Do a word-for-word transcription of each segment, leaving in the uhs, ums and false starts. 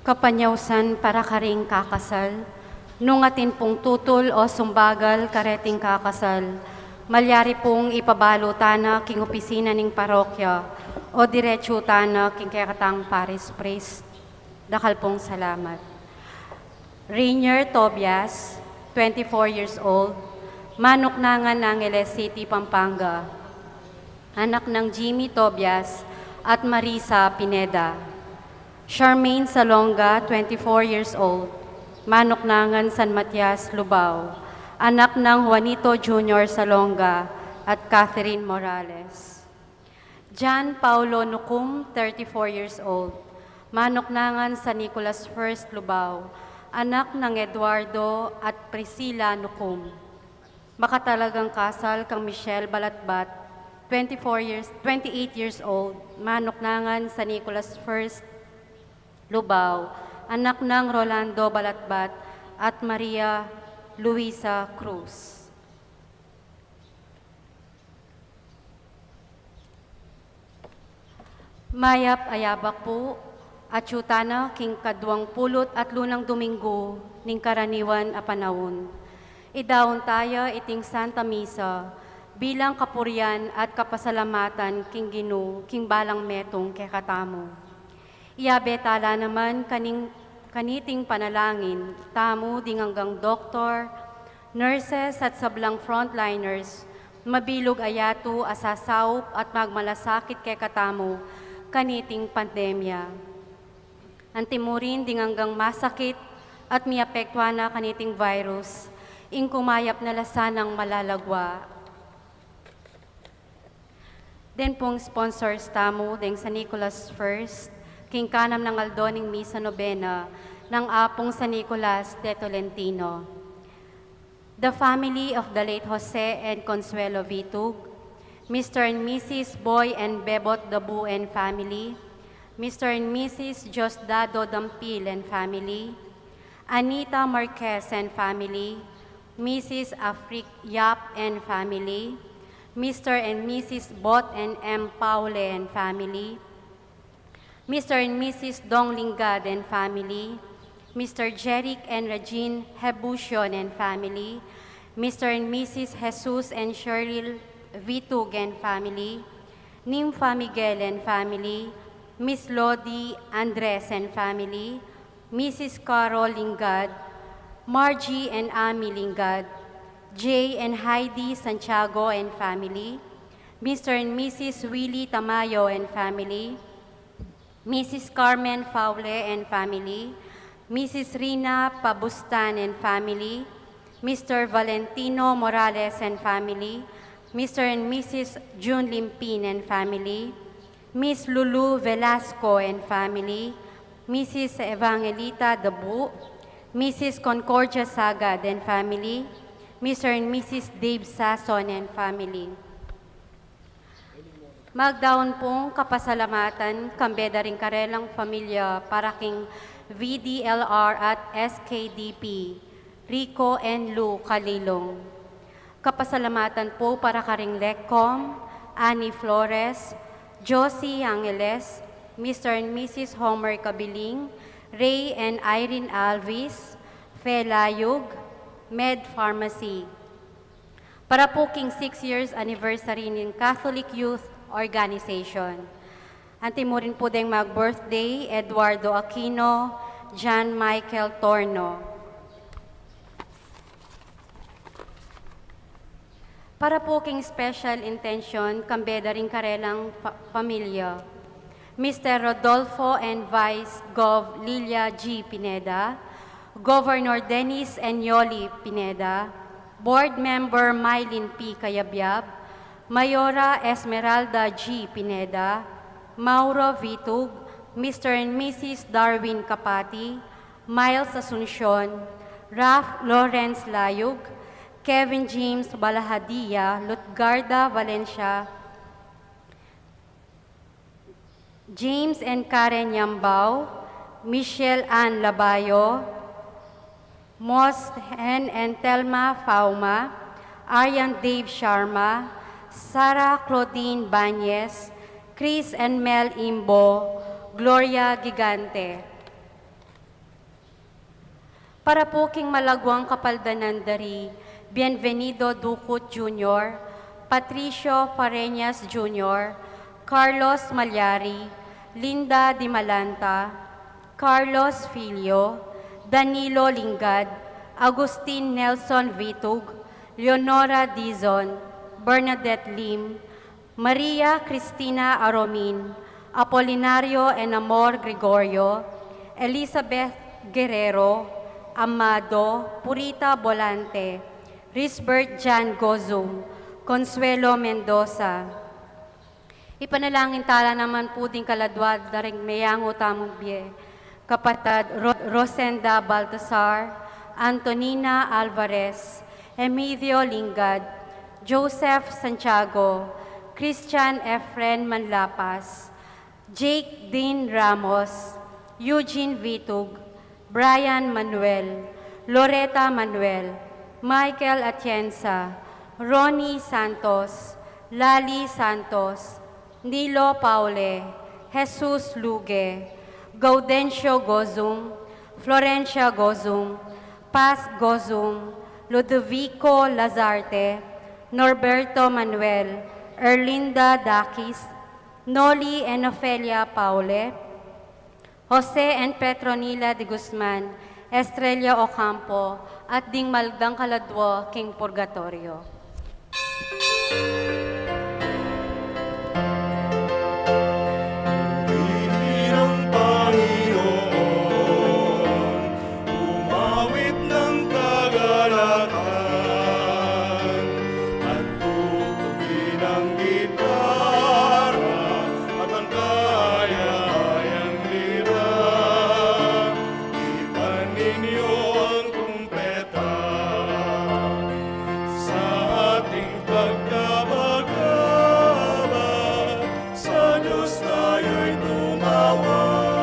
Kapanyausan para karing kakasal. Nung atin pung tutul o sumbagal kareting kakasal, malyari pung ipabalu tana king opisina ning parokya o diretsu tana king kekatang parish priest. Dakal pung salamat. Rainier Tobias, twenty-four years old, manuknangan Angeles City, Pampanga. Anak nang Jimmy Tobias at Marisa Pineda. Charmaine Salonga, twenty-four years old, manuknangan San Matias, Lubao. Anak nang Juanito Junior Salonga at Catherine Morales. John Paulo Nucum, thirty-four years old, manuknangan San Nicolas First, Lubao. Anak nang Eduardo at Priscilla Nucum. Makatalagang kasal kang Michelle Balatbat, twenty-four years, twenty-eight years old, manuknangan San Nicolas First, Lubao. Anak nang Rolando Balatbat at Maria Luisa Cruz. Mayap a yabak pu, atsu tana king kaduang pulu't atlu nang Duminggu ning karaniwan a panaun. Idaun taya iting Santa Misa bilang kapurian at kapasalamatan king Ginu king balang metung kekatamu. Iyabe tala naman kaning, kaniting panalangin tamu ding anggang doktor, nurses at sablang frontliners, mabilug a yatu a sasaup at magmalasakit kekatamu kaniting pandemya. Antimurin ding anggang masakit at miapektuan na kaniting virus, ing kumayap na la sanang malalagwa. Den pung sponsors tamu deng San Nicolas First, king kanam nang aldo ning misa nobena nang Apung San Nicolas de Tolentino. The family of the late Jose and Consuelo Vitug, Mister and Missus Boy and Bebot Dabu and family, Mister and Missus Diosdado Dampil and family, Anita Marquez and family, Missus Afrik Yap and family, Mister and Missus Bot and M Paule and family, Mister and Missus Dong Lingad and family, Mister Jeric and Regine Hebucion and family, Mister and Missus Jesus and Cheryl Vitug and family, Nympha Miguel and family, Miss Lodi Andres and family, Missus Carol Lingad, Margie and Ami Lingad, Jay and Heidi Santiago and family, Mister and Missus Willie Tamayo and family, Missus Carmen Faule and family, Missus Rina Pabustan and family, Mister Valentino Morales and family, Mister and Missus June Limpin and family, Miss Lulu Velasco and family, Missus Evangelita Dabu, Missus Concordia Sagad and family, Mister and Missus Dave Sason and family. Magdaun pung kapasalamatan kambe da ring karelang pamilya para king V D L R at S K D P, Rico and Lou Calilong. Kapasalamatan pu para karing Lecom, Annie Flores, Josie Angeles, Mister and Missus Homer Cabiling, Ray and Irene Alvis, Fe Layug, Med Pharmacy. Para pu king six years anniversary ning Catholic Youth Organization. Antimurin pu deng mag-birthday, Eduardo Aquino, John Michael Torno. Para pu king special intention, kambe da ring karelang pa-, pamilya. Mister Rodolfo and Vice Gov Lilia G Pineda, Governor Dennis and Yoli Pineda, Board Member Mylene P Cayabyab, Mayora Esmeralda G Pineda, Mauro Vitug, Mister and Missus Darwin Capati, Miles Asuncion, Ralph Lawrence Layug, Kevin James Balahadia, Lutgarda Valencia, James and Karen Yambao, Michelle Ann Labayo, Mos Hen and Telma Fauma, Aryan Dave Sharma, Sarah Claudine Banyes, Chris and Mel Imbo, Gloria Gigante. Para pu king malaguang kapaldanan da ri Bienvenido Ducut Junior, Patricio Pareñas Junior, Carlos Malyari, Linda Dimalanta, Carlos Filio, Danilo Lingad, Agustin Nelson Vitug, Leonora Dizon, Bernadette Lim, Maria Cristina Aromin, Apolinario Enamor Gregorio, Elizabeth Guerrero, Amado, Purita Bolante, Risbert Jan Gozum, Consuelo Mendoza. Ipanalangin tala naman pu ding kaladua da ring meyangu tamung bie, kapatad Ro-, Rosenda Baltasar, Antonina Alvarez, Emilio Lingad, Joseph Santiago, Christian Efren Manlapas, Jake Dean Ramos, Eugene Vitug, Brian Manuel, Loreta Manuel, Michael Atienza, Ronnie Santos, Lali Santos, Nilo Paule, Jesus Luge, Gaudencio Gozum, Florencia Gozum, Paz Gozum, Ludovico Lazarte, Norberto Manuel, Erlinda Dakis, Noli and Ofelia Paule, Jose and Petronila de Guzman, Estrella Ocampo, at ding malagdang kaladua king purgatorio. Ing Panginoon, umawit ng kagalakan, at tutugin ang gitara at ang kayang lira. Ipanin niyo ang trumpeta sa ating pagkabagabag, sa Diyos tayo'y tumawag,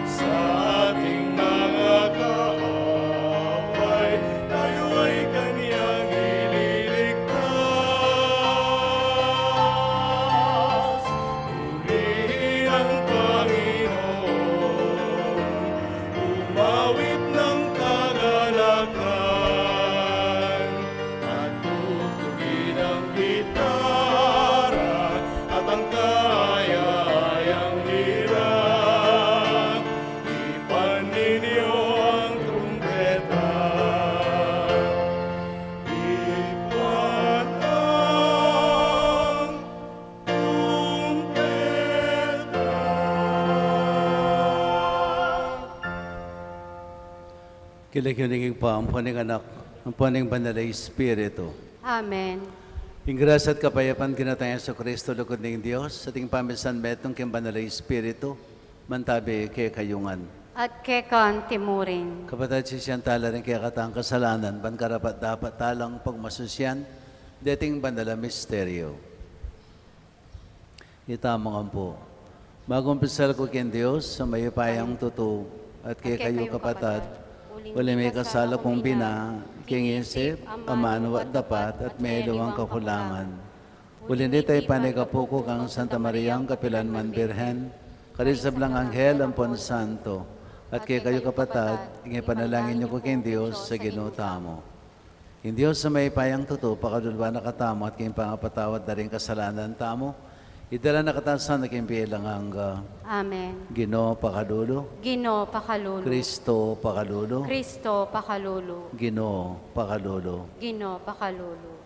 sa ating mga kaaway, tayo ay kanyang ililigtas. Purihin ang Panginoon, umawit ng kagalakan, at tutugin ang gitara at ang kayang lira. Ipanin niyo ang trumpeta. Ipan ang trumpeta. King lagyu ning Ibpa, ampo ning Anak, ampo ning Banal a Espiritu. Amen. Ing grasya at kapayapan king Ginung Jesucristo, lugud ning Dios, at ing pamisan metung king Banal a Espiritu, mantabi kekayu ngan. At keka naman murin. Kapatad, sisian tala ring kekatang kasalanan, ban karapat-dapat talang pagmasusian deting banal a misteryo. Itamu ngan pu. Magkumpisal ku king Dios a mayupayang tutu, at kekayu kapatad, uling mikasala kung bina, king isip, amanu at dapat, at meliwang kakulangan. Uli na nita, ipanyawad ku kang Santa Mariang kapilanman Birhen, karing sablang anghel ampon santo, at kekayu kapatad, ing ipanalangin yu ku king Dios a Ginu tamu. Ing Dios a mayupayang tutu, pakalulu na katamu at king pangapatawad da ring kasalanan tamu, idala na katamu sana king bie alang angga. Amen. Ginu, pakalulu. Ginu, pakalulu. Kristo, pakalulu. Kristo, pakalulu. Ginu, pakalulu. Ginu, pakalulu.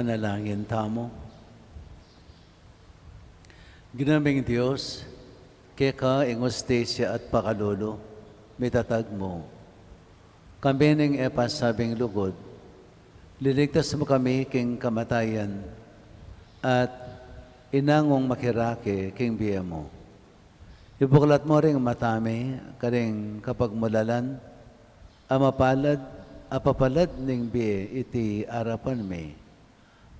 Manalangin tamu. Ginu ming Dios, keka ing ustisya at pakalulu mitatag mu. Kambe ning e pasabing lugud, liligtas mu kami king kamatayan at inangung makirake king bie mu. Ibuklat mu ring mata mi karing kapagmulalan, a mapalad, a papalad ning bie iti arapan mi.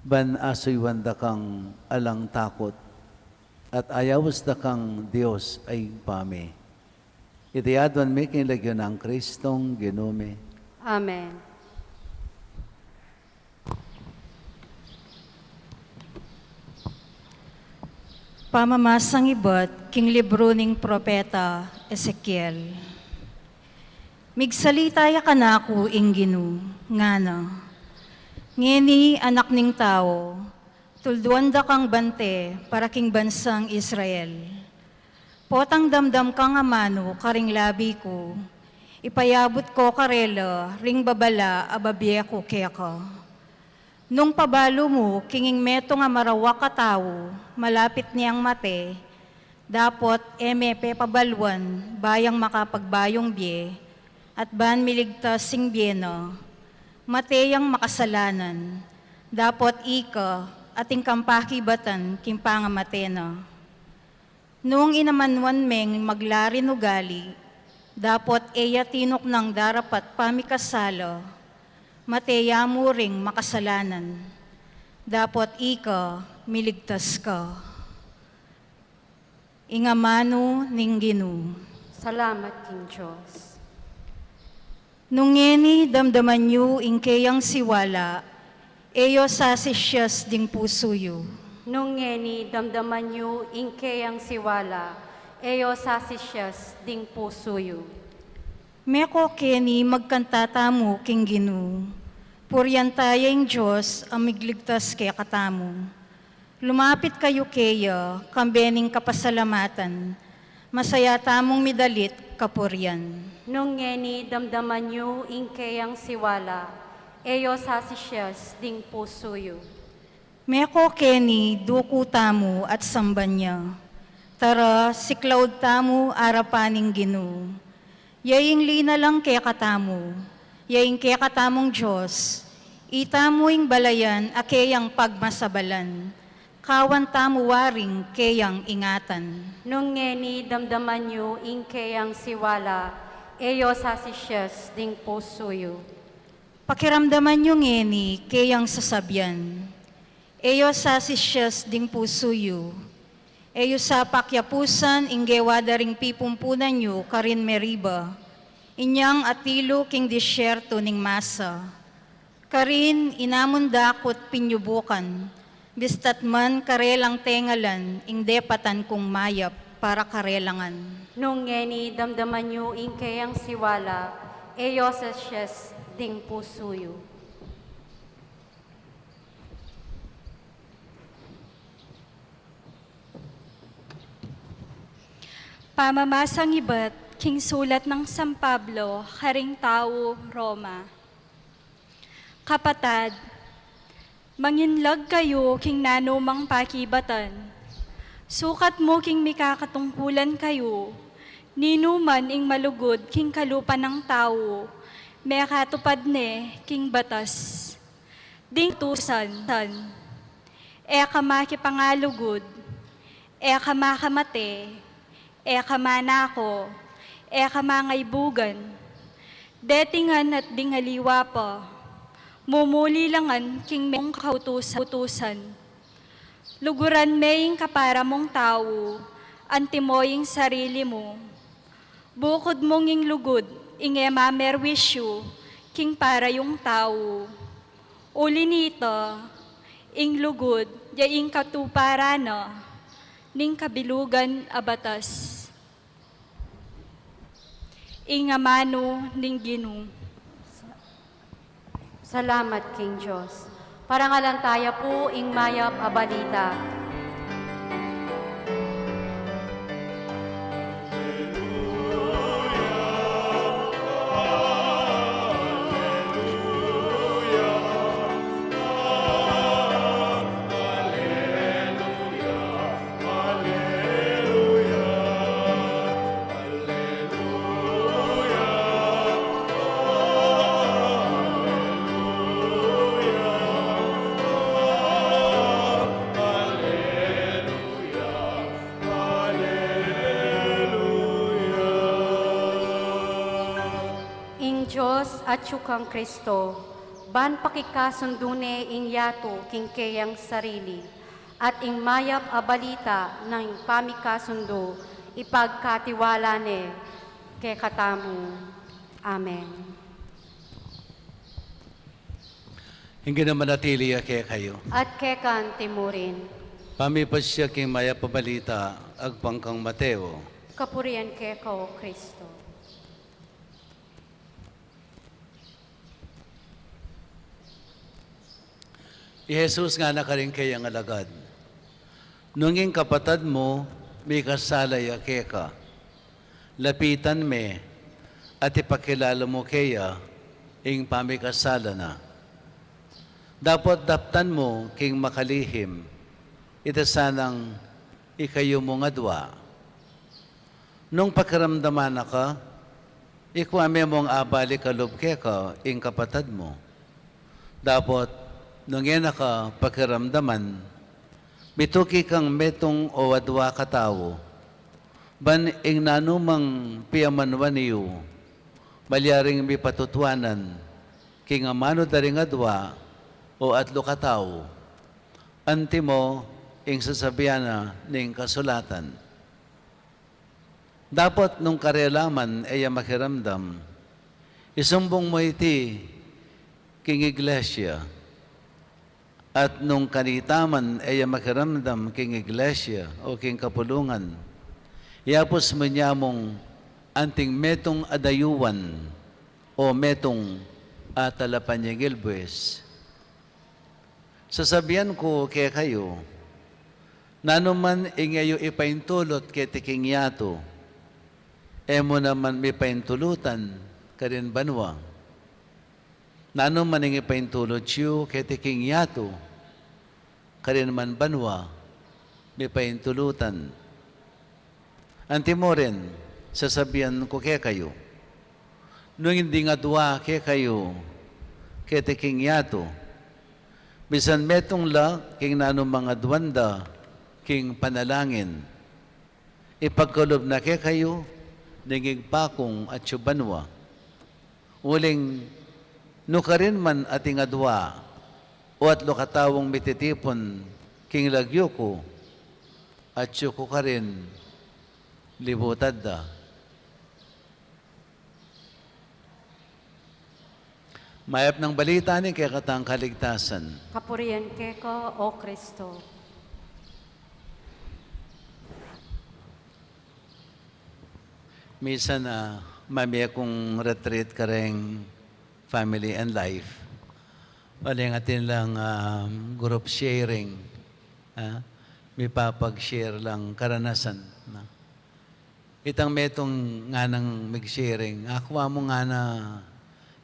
Ban asuyuan da kang alang takut, at ayaus da kang Dios a Ibpa mi. Iti aduan mi king lagyu nang Kristong Ginu mi. Amen. Pamamasang ibat king libru ning propeta Ezekiel. Migsalita ya kanaku ing Ginu, ngana: Ngeni, anak ning tau, tulduan da kang bante para king bansang Israel. Potang damdam kang amanu karing labi ku, ipayabut ko karela ring babala a babie ku keka. Nung pabalu mu king ing metung a marawak a tau, malapit neng mate, dapot e me pepabaluan ba yang makapagbayung bie, at ban miligtas ing bie na, mate yang makasalanan, dapot ika at ing kampakibatan king pangamate na. Nung inamanuan meng maglarin ugali, dapot e ya tinuknang darapat pamikasala, mate ya mu ring makasalanan, dapot ika miligtas ka. Ing amanu ning Ginu. Salamat king Dios. Nung ngeni damdaman yu ing keyang siwala, e yu sasisias ding pusu yu. Nung ngeni damdaman yu ing keyang siwala, e yu sasisias ding pusu yu. Meko keni magkanta tamu king Ginu, purian ta ya ing Dios a migligtas kekatamu. Lumapit kayu keya, kambe ning kapasalamatan, masaya tamung midalit kapurian. Nung ngeni damdaman yu ing keyang siwala, e yu sasisias ding pusu yu. Meko keni duku tamu at samban ya. Tara, siklaud tamu arapan ning Ginu. Ya ing linalang kekatamu, ya ing kekatamung Dios, itamu ing balayan a keyang pagmasabalan, kawan tamu waring keyang ingatan. Nung ngeni damdaman yu ing keyang siwala, e yu sasisias ding pusu yu. Pakiramdaman yu ngeni keyang sasabian, e yu sasisias ding pusu yu. E yu sa pakyapusan ing gewa da ring pipumpunan yu karin Meriba, inyang atilu king disyerto ning Masa. Karin inamun dakut pinyubukan, bista't man karelang tengalan ing depatan kung mayap para karelangan. Nung ngeni damdaman yu ing keyang siwala, e yu sasisias ding pusu yu. Pamamasang ibat king sulat nang San Pablo karing tau Roma. Kapatad, manginlag kayu king nanumang pakibatan. Sukat mu king mikakatungkulan kayu, ninuman ing malugud king kalupa nang tau, mekatupad ne king batas. Ding kautusan, e ka makipangalugud, e ka makamate, e ka manako, e ka mangaibugan. Deti ngan at ding aliwa pa, mumuli la ngan king mekong kautusan. Luguran me ing kapara mung tau, antimo ing sarili mu. Bukud mung ing lugud ing e mamerwisyu king para yung tau. Uli nita, ing lugud ya ing katuparan na ning kabilugan a batas. Ing amanu ning Ginu. Salamat king Dios. Parangalan taya pu ing mayap a balita. Atyu kang Kristo, ban pakikasundu ne ing yatu king keyang sarili, at ing mayap a balita nang pamikasundu ipagkatiwala ne kekatamu. Amen. Ing Ginu manatili ya kekayu. At keka naman murin. Pamipasya king mayap a balita agpang kang Mateo. Kapurian keka, O Kristo. I Jesus ngana karing keyang alagad, "Nung ing kapatad mu mikasala ya keka, lapitan me at ipakilala mu keya ing pamikasala na. Dapot daptan mu king makalihim, ita sanang ikayu mung adwa. Nung pakiramdaman na ka, ikua me mung abalik a lub keka ing kapatad mu. Dapot nung e na ka pakiramdaman, mituki kang metung o adwa katau, ban ing nanumang piamanwan yu, malyaring mipatutuanan king amanu da ring adwa o atlu katau, antimo ing sasabian na ning kasulatan." Dapot nung karela man e ya makiramdam, isumbung mu iti king iglesia. At nung kanita man e ya makiramdam king iglesia o king kapulungan, yapus mu ne mung anting metung a dayuan o metung a talapanyingil buis. Sasabian ku kekayu, nanu man ing e yu ipaintulut keti king yatu, e mu naman mipaintulutan karin banua. Nanu man ing ipaintulut yu keti king yatu, karin man banua mipaintulutan. Antimo rin, sasabian ku kekayu, nung ing ding adwa kekayu keti king yatu, misan metung la king nanumang aduan da king panalangin, ipagkalub na kekayu ning Ibpa kung atsu banua. Uling nukarin man ating adwa o atlu kataung mititipun king lagyu ku, atsu ku karin libutad da. Mayap nang balita ning kekatang kaligtasan. Kapurian keka, O Kristo. Misan, ah, mamie kung retreat kareng family and life. Uling atin lang, ah, group sharing. Ah, mipapag-share lang karanasan, no? Itang metung nganang mig-sharing. Aku mu ngana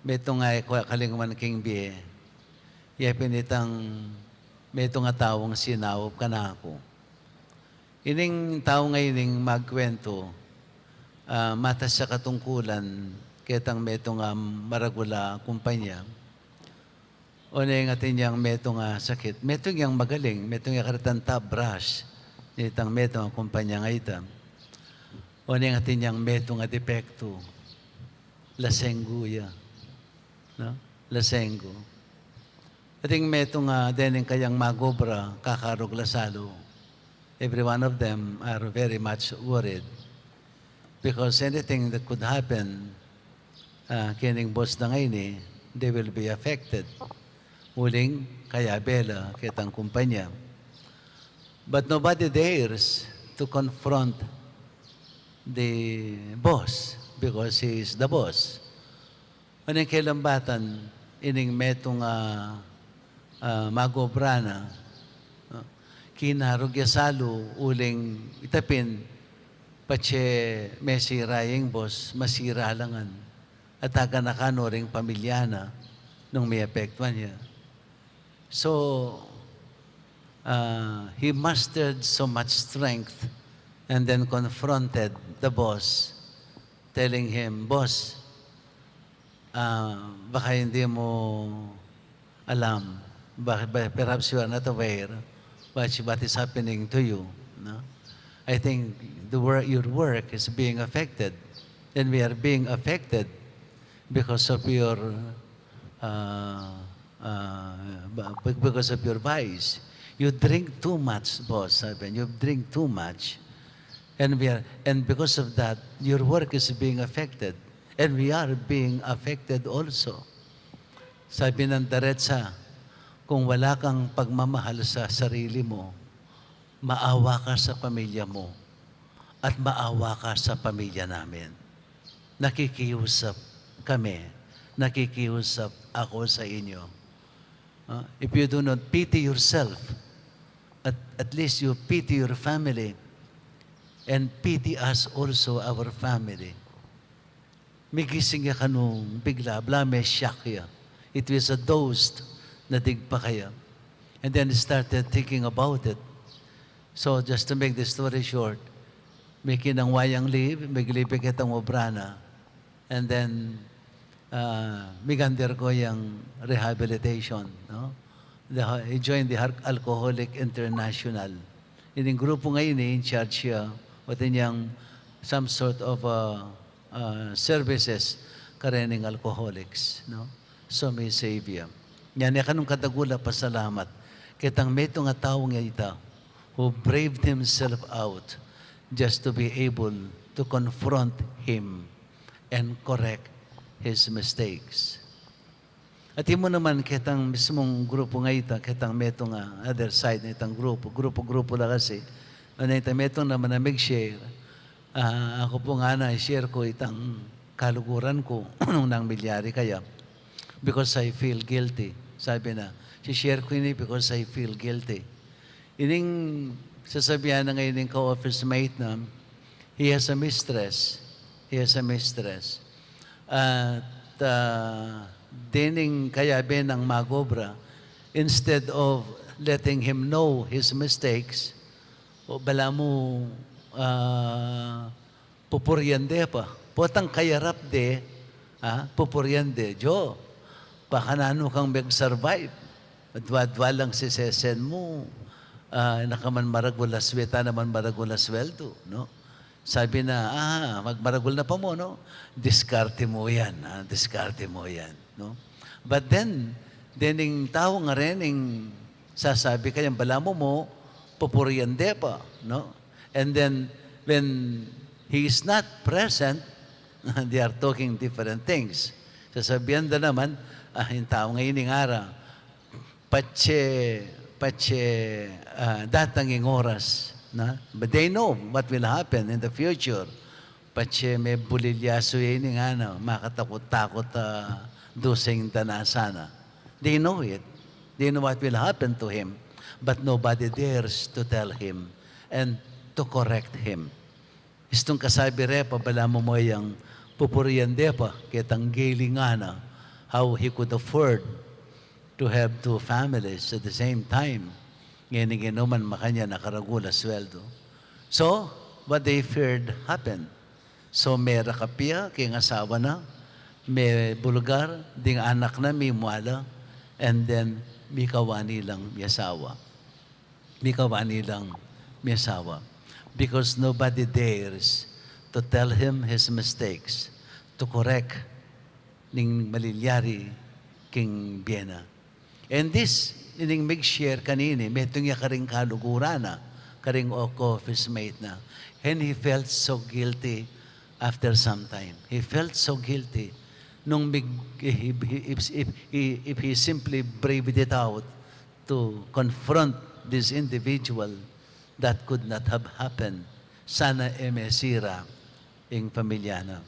metung a e ku kalingwan king bie. Ya pin itang metung a taung sinaup kanaku. Ining tau ngeni ing magkuwentu, ah, matas ya katungkulan ketang metung a maragul a kumpanya. Oneng atin yang metung a sakit, metung yang magaling, metung ya karetang top brass nitang metung a kumpanya a ita. Oneng atin yang metung a depektu, lasenggu ya, no? Lasenggu. Atin metung a dening kayang mag-obra, kakarug la salu. Every one of them are very much worried because anything that could happen, ah, kening boss da ngeni, they will be affected. Uling kayabe la ketang kumpanya. But nobody dares to confront the boss because he is the boss. Oneng kelambatan ining metung a, ah, mag-obra na, ah, kinarug ya salu uling ita pin patse mesira ya ing boss, masira la ngan. At aganaka no ring pamilya na nung meapektuan ya. So, ah, he mustered so much strength and then confronted the boss, telling him, "Boss, ah, baka hindi mo alam. Baka, ba-, perhaps you are not aware what, what is happening to you, no? I think the work, your work is being affected, and we are being affected because of your, uh, uh, b-, because of your vice. You drink too much, boss, sabi, you drink too much. And we are, and because of that, your work is being affected. And we are being affected also. Sabi ng diretsa, kung wala kang pagmamahal sa sarili mo, maawa ka sa pamilya mo at maawa ka sa pamilya namin. Nakikiusap kami, nakikiusap ako sa inyo. Ah, if you do not pity yourself, at, at least you pity your family and pity us also, our family. Migising ya kanu bigla, bla me-shock ya. It was a dozed na digpa kaya. And then he started thinking about it. So just to make the story short, mikinang wayang leave, miglibi kitang obra na. And then, uh, mig-undergo yang rehabilitation, no? The, he joined the Har-, Alcoholic International. Ining grupo ngeni, in charge siya, o atin yang some sort of, uh, uh, services karening alcoholics, no? So, mi-save ya. Ngeni, kanung kadagul a pasalamat ketang metung a tau ngeni ita, who braved himself out just to be able to confront him and correct his mistakes. At imo naman ketang mismung grupo ngeni ita, ketang metung a other side nitang grupo, grupo-grupo la kasi. Ano ita metung naman a mig-share. Ah, aku pu ngana, i-share ku itang kaluguran ku nung nanu milyari kaya. Because I feel guilty. Sabi na, "Si-share ku ini because I feel guilty." Ining sasabian na ngeni ning ka-office mate na, he has a mistress. He has a mistress. At, ah, dening kayabe nang mag-obra, instead of letting him know his mistakes, o balamu, ah, pupurian de pa. Potang kayarap de, ah, pupurian de. Jo, pakananu kang meg-survive? Dwa-dwa lang sisesen mu, ah, na ka man maragul a sweldu, na man maragul a sweldu, no? Sabi na, "Ah, magmaragul na pa mu, no? Diskarte mu yan, ah, diskarte mu yan," no? But then, dening tau ngarening sasabi kaya, balamu mu, pupurian de pa, no? And then, when he is not present, they are talking different things. Sasabian da naman, ah, ing tau ngeni ngara, patse, patse, ah, datang ing oras, na? But they know what will happen in the future. Patse mebulilyasu ya ini ngana, makatakut-takut, ah, dusing dana sana. They know it. They know what will happen to him. But nobody dares to tell him and to correct him. Istung kasabi re pa, balamu mu yang pupurian de pa ketang geli ngana, how he could afford to have two families at the same time. Ngeni ngenuman makanyan a karagul a sweldu. So, what they feared happened. So, mera kapya king asawa na, mebulgar ding anak na, mimwala, and then mikawani lang miyasawa. Mikawani lang miyasawa. Because nobody dares to tell him his mistakes, to correct ning malilyari king bie na. And this, ining mig-share kanini, metung ya karing kaluguran na, karing o-, office mate na. And he felt so guilty after some time. He felt so guilty nung mig-, if, if, if, if, if he simply braved it out to confront this individual, that could not have happened. Sana e masira ing pamilya na.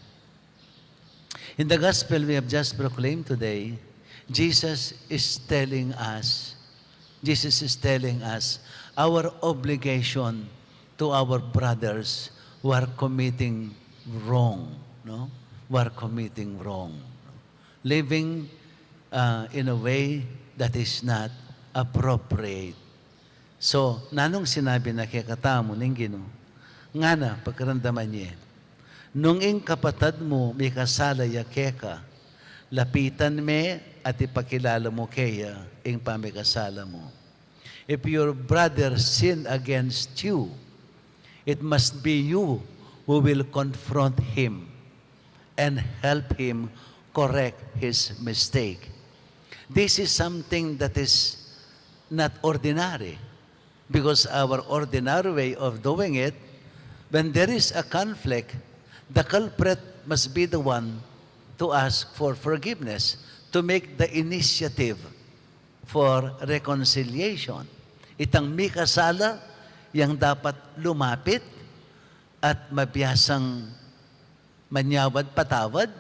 In the gospel we have just proclaimed today, Jesus is telling us, Jesus is telling us our obligation to our brothers who are committing wrong, no? Who are committing wrong. Living, uh, in a way that is not appropriate. So, nanung sinabi na kekatamu ning Ginu? Ngana, pakiramdaman ye, "Nung ing kapatad mu mikasala ya keka, lapitan me at ipakilala mu keya ing pamikasala mu. If your brother sin against you, it must be you who will confront him and help him correct his mistake. This is something that is not ordinary, because our ordinary way of doing it, when there is a conflict, the culprit must be the one to ask for forgiveness, to make the initiative for reconciliation. Itang mikasala yang dapat lumapit at mabiasang manyawad patawad,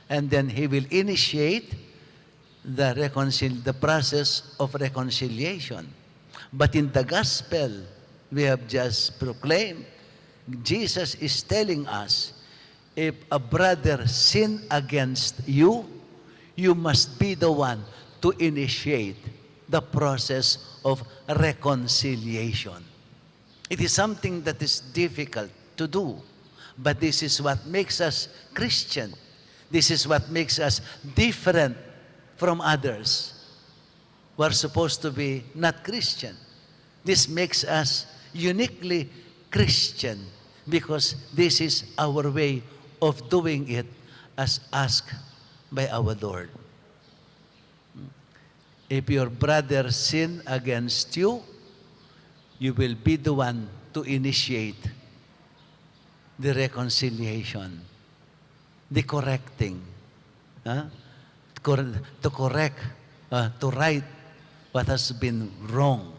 and then he will initiate the reconcil-, the process of reconciliation. But in the gospel we have just proclaimed, Jesus is telling us, if a brother sin against you, you must be the one to initiate the process of reconciliation. It is something that is difficult to do, but this is what makes us Christian. This is what makes us different from others who are supposed to be not Christian. This makes us uniquely Christian because this is our way of doing it as asked by our Lord. If your brother sin against you, you will be the one to initiate the reconciliation, the correcting, huh? Cor-, to correct, uh, to right what has been wrong.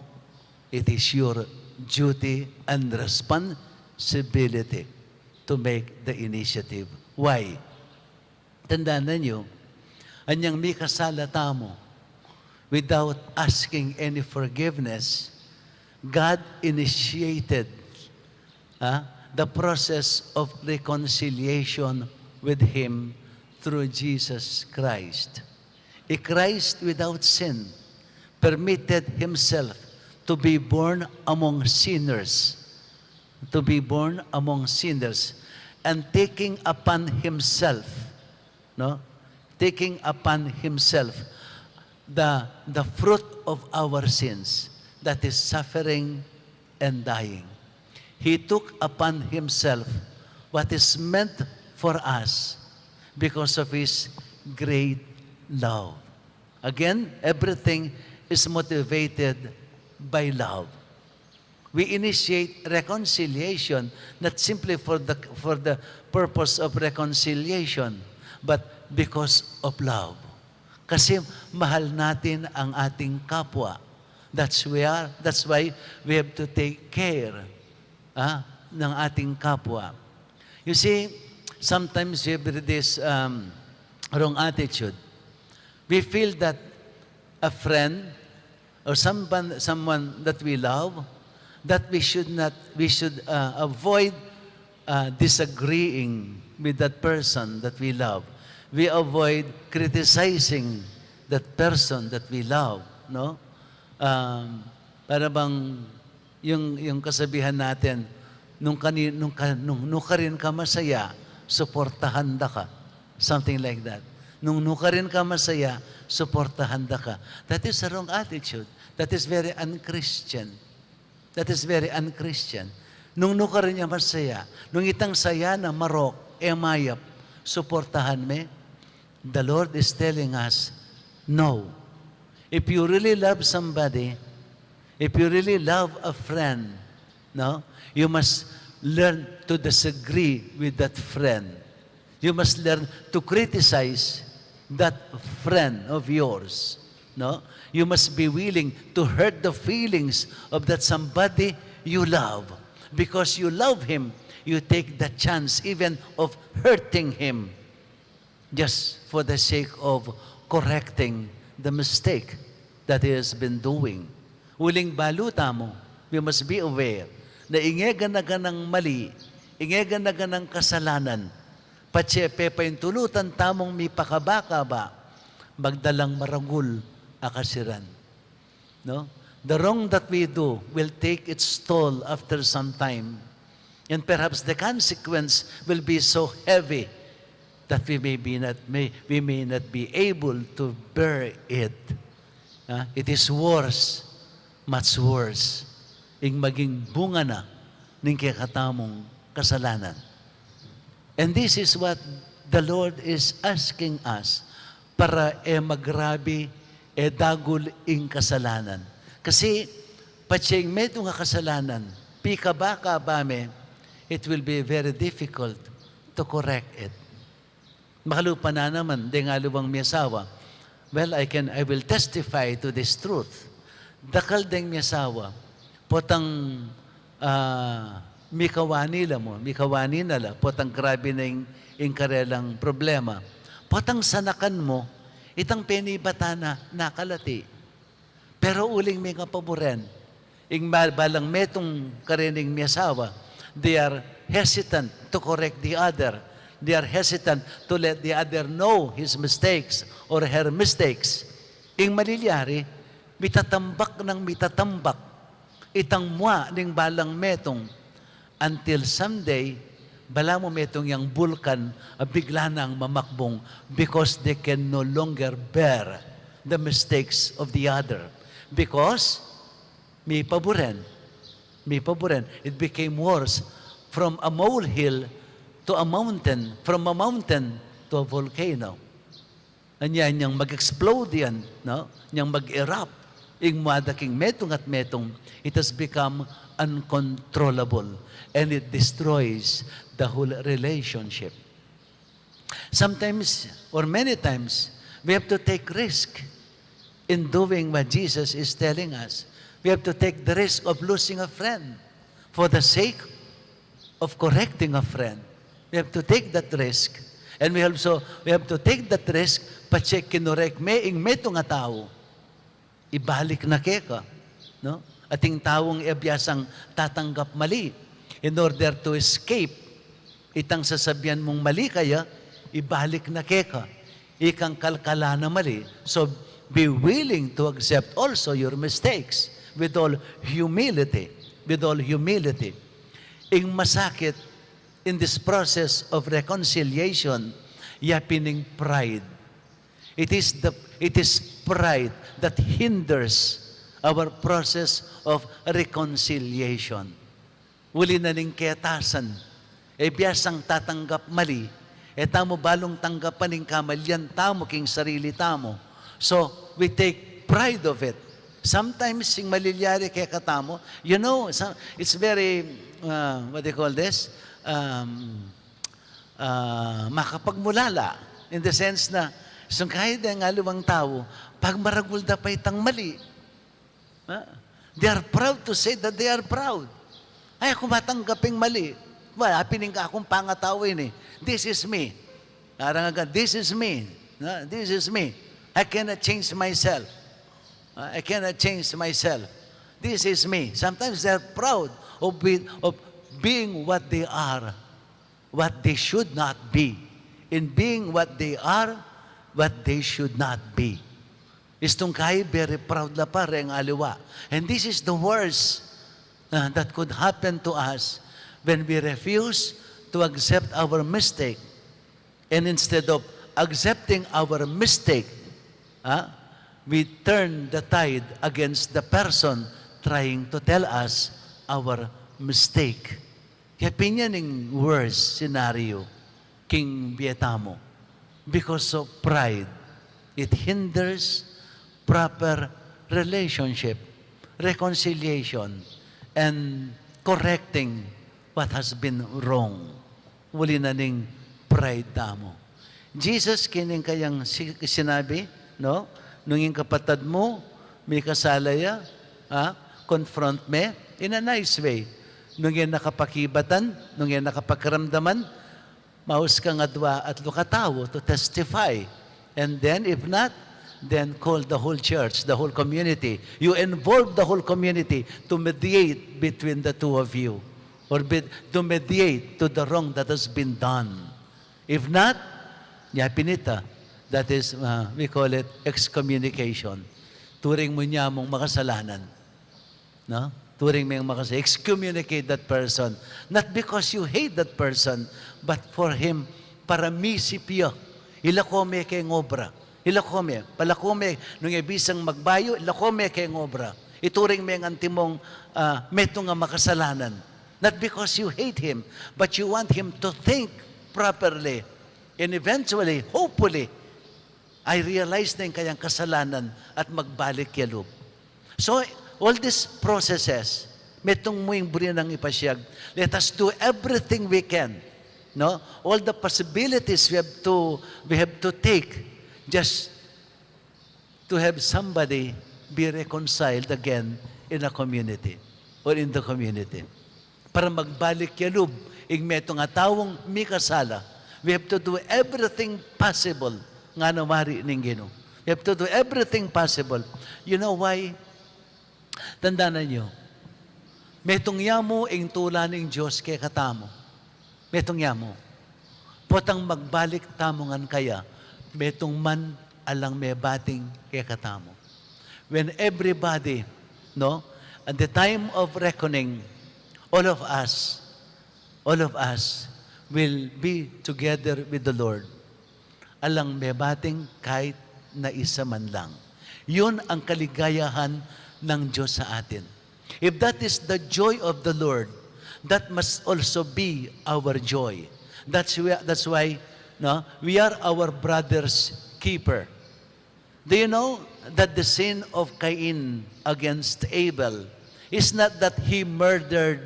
It is your duty and responsibility to make the initiative. Why? Tandaan ninyo, anyang mikasala tamu, without asking any forgiveness, God initiated, ah, the process of reconciliation with him through Jesus Christ. A Christ without sin permitted himself to be born among sinners, to be born among sinners, and taking upon himself, no? Taking upon himself the, the fruit of our sins, that is suffering and dying. He took upon himself what is meant for us because of his great love. Again, everything is motivated by love. We initiate reconciliation not simply for the, for the purpose of reconciliation, but because of love. Kasi mahal natin ang ating kapwa. That's we are, that's why we have to take care, ah, ng ating kapwa. You see, sometimes we have this, um, wrong attitude. We feel that a friend or someone, someone that we love, that we should not, we should, uh, avoid, uh, disagreeing with that person that we love. We avoid criticizing that person that we love, no? Um, para bang yung, yung kasabihan natin, "Nung kani-, nung ka-, nung, nung karin ka masaya, suportahan da ka." Something like that. "Nung, nung karin ka masaya, suportahan da ka." That is a wrong attitude. That is very unchristian. That is very unchristian. "Nung, nung karin ya masaya, nung itang saya na marok, e mayap, suportahan me." The Lord is telling us, no. If you really love somebody, if you really love a friend, no, you must learn to disagree with that friend. You must learn to criticize that friend of yours, no? You must be willing to hurt the feelings of that somebody you love. Because you love him, you take the chance even of hurting him just for the sake of correcting the mistake that he has been doing. Uling balu tamu, we must be aware na ing e gana-ganang mali, ing e gana-ganang kasalanan, patse pepaintulutan tamung mipakaba-kaba, magdalang maragul a kasiran. No? The wrong that we do will take its toll after some time. And perhaps the consequence will be so heavy that we may be not, may, we may not be able to bear it. Ah, it is worse, much worse, ing maging bunga na ning kekatamung kasalanan. And this is what The Lord is asking us para e magrabi, e dagul ing kasalanan. Kasi, patse ing metung a kasalanan, pikaba-kaba me, it will be very difficult to correct it. Makalupa na naman, deng aliwang miyasawa. Well, I can, I will testify to this truth. Dakal deng miyasawa, potang, ah, mikawani la mu, mikawani na la, potang grabi na ing, ing karelang problema. Potang sanakan mu, itang penibatan na, nakalati. Pero uling mengapaburen, ing ba-, balang metung karening miyasawa, they are hesitant to correct the other. They are hesitant to let the other know his mistakes or her mistakes. Ing malilyari, mitatambak nang mitatambak itang mua ning balang metung, until someday, balamu metung yang bulkan a bigla nang mamakbung, because they can no longer bear the mistakes of the other. Because, mipaburen, mipaburen, it became worse, from a molehill to a mountain, from a mountain to a volcano. Anya, nyang mag-explode yan, no? Nyang mag-erupt ing mua da king metung at metung, it has become uncontrollable and it destroys the whole relationship. Sometimes, or many times, we have to take risk in doing what Jesus is telling us. We have to take the risk of losing a friend for the sake of correcting a friend. We have to take that risk. And we also, we have to take that risk, patse kinorek me ing metung a tau, ibalik na keka, no? Ating taung e biasang tatanggap mali, in order to escape itang sasabian mung mali kaya, ibalik na keka ikang kalkala na mali. So, be willing to accept also your mistakes with all humility, with all humility. Ing masakit in this process of reconciliation, ya pin ing pride. It is the, it is pride that hinders our process of reconciliation. Uli na ning ketasan, e biasang tatanggap mali, e tamu balung tanggapan ing kamalian tamu king sarili tamu. So, we take pride of it. Sometimes, ing malilyari kekatamu, you know, so-, it's very, uh, what do you call this? Um, ah, makapagmulala. In the sense na, sungkay deng aliwang tau, pagmaragul da pa itang mali. Ha? They are proud to say that they are proud. Ay, aku matanggap ing mali. Well, happy ning akung pangatau ini. This is me. Parang aga, "This is me. Ha? This is me. I cannot change myself. Ha? I cannot change myself. This is me." Sometimes they are proud of be-, of being what they are, what they should not be, in being what they are, what they should not be. Sungkay, very proud la pa reng aliwa. And this is the worst, uh, that could happen to us when we refuse to accept our mistake. And instead of accepting our mistake, ah, we turn the tide against the person trying to tell us our mistake. Kaya pin yan ing worst scenario king bie tamu. Because of pride, it hinders proper relationship, reconciliation, and correcting what has been wrong. Uli na ning pride tamu. Jesus, keni ing kayang si-, sinabi, no? Nung ing kapatad mu mikasala ya, ah, confront me in a nice way. Nung e na kapakibatan, nung e na kapakiramdaman, maus kang adwa atlu katau to testify. And then, if not, then call the whole church, the whole community. You involve the whole community to mediate between the two of you, or be-, to mediate to the wrong that has been done. If not, nya pin ita, that is, uh, we call it excommunication. Turing mu nya mung makasalanan. No? Turing meng makasa-, excommunicate that person. Not because you hate that person, but for him, para misip ya. Ilako me keng obra. Ilako me, palako me, nung e bisang magbayu, ilako me keng obra. Ituring meng antimong, ah, metung a makasalanan. Not because you hate him, but you want him to think properly. And eventually, hopefully, I realize na ing kayang kasalanan at magbalik ya lub. So, all these processes, metung mu ing buri nang ipasiag. Let us do everything we can, no? All the possibilities we have to, we have to take just to have somebody be reconciled again in a community or in the community. Para magbalik ya lub ing metung a taung mikasala, we have to do everything possible. Ngana wari ning Ginu. We have to do everything possible. You know why? Tandanan yu, metung ya mu ing tula ning Dios kekatamu. Metung ya mu. Potang magbalik tamu ngan kaya, metung man alang mebating kekatamu. When everybody, no, at the time of reckoning, all of us, all of us will be together with the Lord. Alang mebating kahit na isa man lang. Yun ang kaligayahan ng Diyos sa atin. If that is the joy of the Lord, that must also be our joy. That's why, that's why, no, we are our brother's keeper. Do you know that the sin of Cain against Abel is not that he murdered,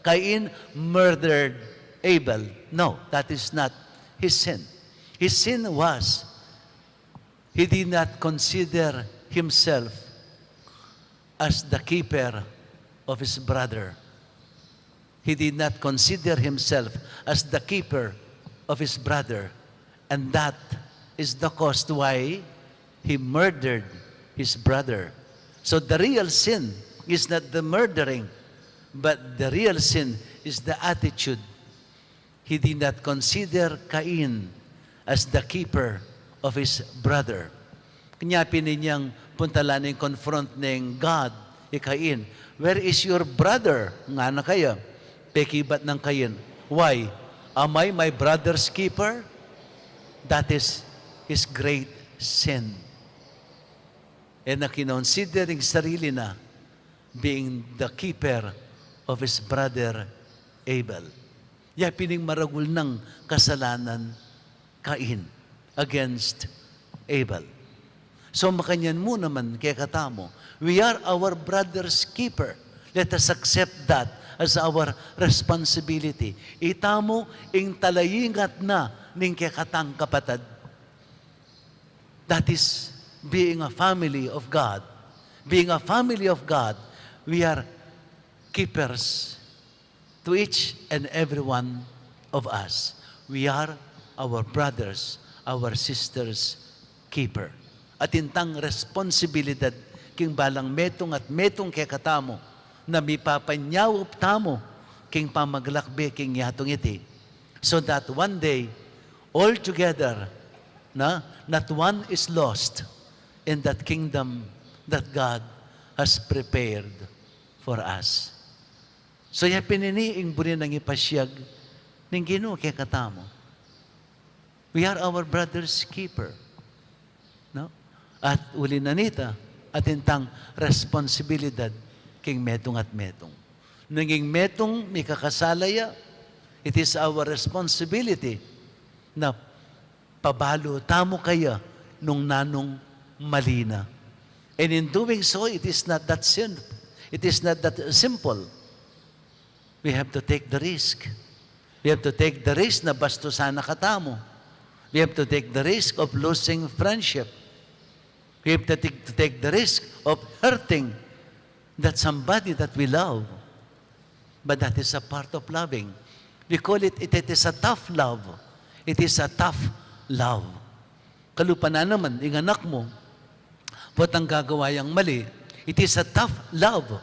Cain murdered Abel? No, that is not his sin. His sin was he did not consider himself as the keeper of his brother. He did not consider himself as the keeper of his brother. And that is the cause why he murdered his brother. So the real sin is not the murdering, but the real sin is the attitude. He did not consider Cain as the keeper of his brother. Kanya pin inyang puntalan ing confront ning God i Cain, "Where is your brother?" Ngana kaya. Pekibat nang Cain, "Why? Am I my brother's keeper?" That is his great sin. E na kinonsider ing sarili na being the keeper of his brother Abel. Ya pin ing maragul nang kasalanan Cain against Abel. So, makanyan mu naman kekatamu, we are our brother's keeper. Let us accept that as our responsibility. Itamu ing talaingat na ning kekatang kapatad. That is being a family of God. Being a family of God, we are keepers to each and every one of us. We are our brothers, our sisters' keeper. Atin tang responsibilidad king balang metung at metung kekatamu na mipapanyaup tamu king pamaglakbe king yatung iti, so that one day, all together, na, not one is lost in that kingdom that God has prepared for us. So, ya pin ini ing buri nang ipasiag ning Ginu kekatamu. We are our brother's keeper. No? At uli na nita, atin tang responsibilidad king metung at metung. Nung ing metung mikakasala ya, it is our responsibility na pabalu tamu kaya nung nanung mali na. And in doing so, it is not that sin-, it is not that simple. We have to take the risk. We have to take the risk na bastusan na katamu. We have to take the risk of losing friendship. We have to take, to take the risk of hurting that somebody that we love. But that is a part of loving. We call it, it, it is a tough love. It is a tough love. Kalupa na naman, ing anak mu, potang gagawa yang mali, it is a tough love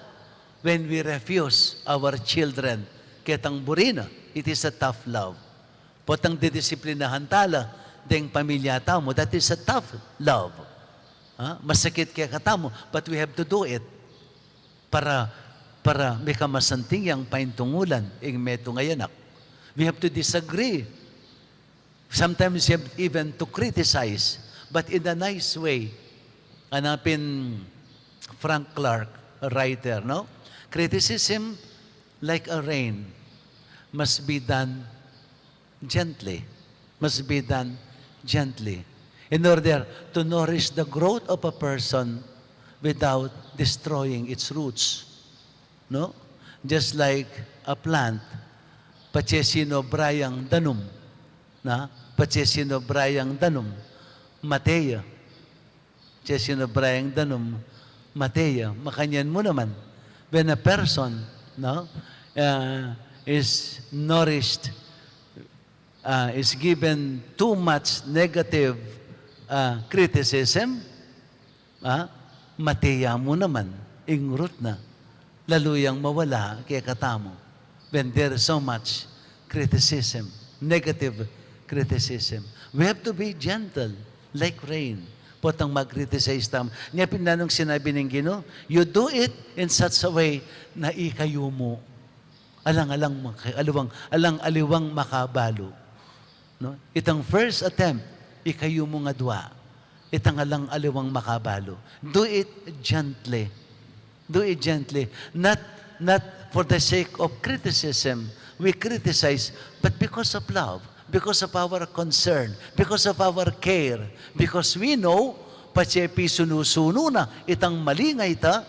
when we refuse our children ketang buri na. It is a tough love. Potang didisiplinahan tala deng pamilya tamu, that is a tough love. Ha? Masakit kekatamu, but we have to do it para, para mikamasanting yang paintungulan ing metung a anak. We have to disagree. Sometimes you have even to criticize, but in a nice way. Ngana pin Frank Clark, a writer, no? Criticism, like a rain, must be done gently. must be done gently in order to nourish the growth of a person without destroying its roots. No? Just like a plant, patse sinobra yang danum, na? Patse sinobra yang danum, mate ya. Patse sinobra yang danum, mate ya. Makanyan mu naman, when a person, no, uh, is nourished, uh, is given too much negative, uh, criticism, ah, mate ya mu naman ing root na. Lalu yang mawala kekatamu. When there is so much criticism, negative criticism, we have to be gentle, like rain. Potang mag-criticize tamu. Nya pin nanu ing sinabi ning Ginu, you do it in such a way na ikayumu. Alang-alang maka-, aliwang, alang-aliwang makabalu. No? Itang first attempt, ikayumu ngan dua. Itang alang-aliwang makabalu. Do it gently. Do it gently. Not, not for the sake of criticism. We criticize, but because of love, because of our concern, because of our care, because we know, patse pisunu-sunu na itang mali a ita,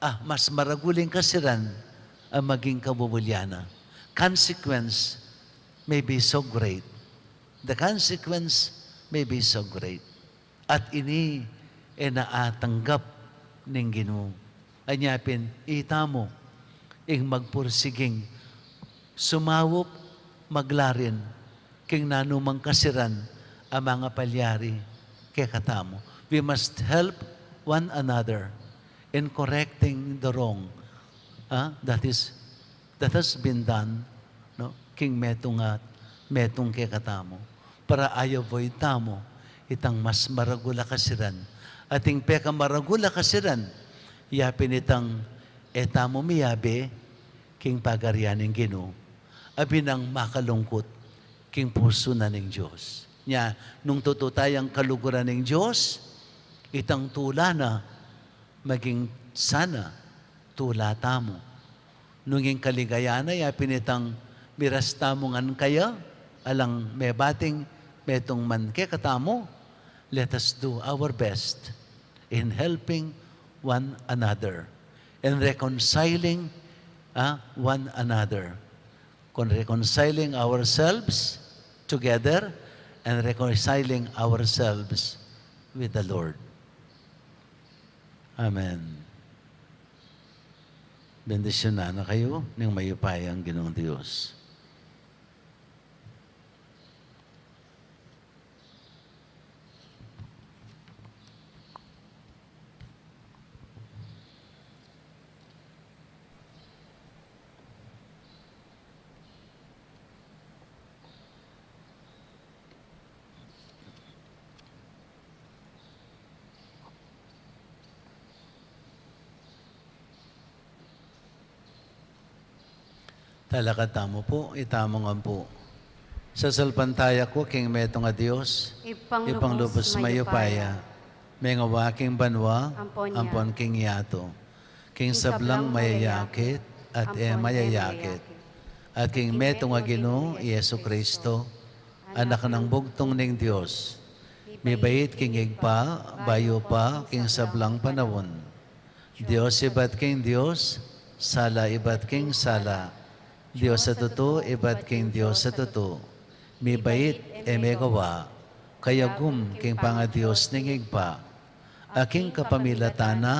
ah, mas maragul ing kasiran a maging kabubulyana. Consequence may be so great. The consequence may be so great. At ini e na atanggap ning Ginu. Anya pin, itamu ing magpursiging sumaup, maglarin king nanumang kasiran a mangapalyari kekatamu. We must help one another in correcting the wrong, ah, that is, that has been done, no? King metung at metung kekatamu. Para i-avoid tamu itang mas maragul a kasiran. At ing pekamaragul a kasiran, ya pin itang e tamu miyabe king pagarian ning Ginu, abinang makalungkut king pusu na ning Dios. Nya, nung tutu tayang kaluguran ning Dios, itang tula na maging sana tula tamu. Nung ing kaligayan na ya pin itang miras tamu ngan kaya, alang mebating metung man kekatamu, let us do our best in helping one another, in reconciling, ah, one another, con-, reconciling ourselves together and reconciling ourselves with the Lord. Amen. Bendisyunan na kayu ning mayupayang Ginung Dios. Talakad tamu pu, itamu ngan pu. Sasalpantaya ku king metung a Dios, Ibpang Ibpang lubus lubus mayupaya, mayupaya, mengawa king banua, ampon ya, ampon king yatu, king king sablang sablang mayayakit, mayayakit, at e ampon e mayayakit, mayayakit, at king king metung a metung a Ginu, Ginu, Jesu Jesu Cristo, Cristo, Anak Anak nang nang bugtung ning Dios, mibait king Ibpa, bayu pa king sablang panaun. Dios ibat king Dios, sala ibat king sala, Dios a tutu ibat king Dios a tutu, mibait, e megawa, kayagum king pangaDios ning Ibpa, a king kapamilatan na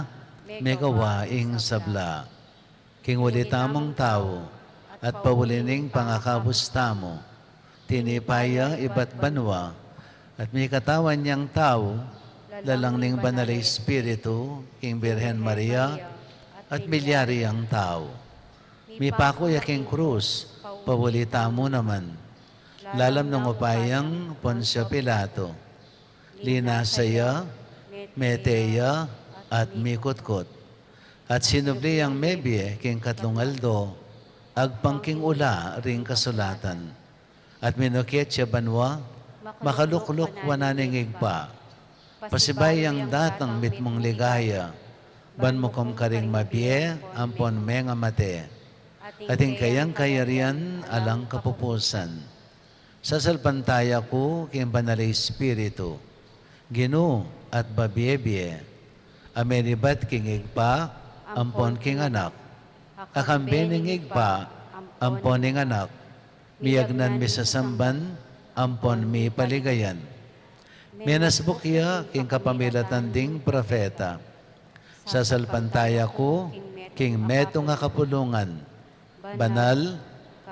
megawa ing sabla. King uli tamung tau, at pauli ning pangakabus tamu, tinipa ya ibat banua, at mikatawan yang tau, lalang ning Banal a Espiritu, king Birhen Maria, at milyari yang tau. Mipaku ya king krus, pauli tamu naman. Lalam nang upayang Poncio Pilato, linasa ya, mete ya, at mikutkut. At sinubli yang mebie king katlung aldo, agpang king ula ring kasulatan. At minukit ya banua, makalukluk wanan ning Ibpa. Pasibayu yang datang mitmung ligaya, ban mukum karing mabie ampon mengamate. At ing kayang kayarian alang kapupusan. Sasalpantaya ku king Banal a Espiritu, Ginu at babie-bie, a menibat king Ibpa ampon king Anak, a kambe ning Ibpa ampon ning Anak, miyagnan misasamban ampon mipaligayan. Menasbuk ya king kapamilatan ding propeta. Sasalpantaya ku king metung a kapulungan, banal,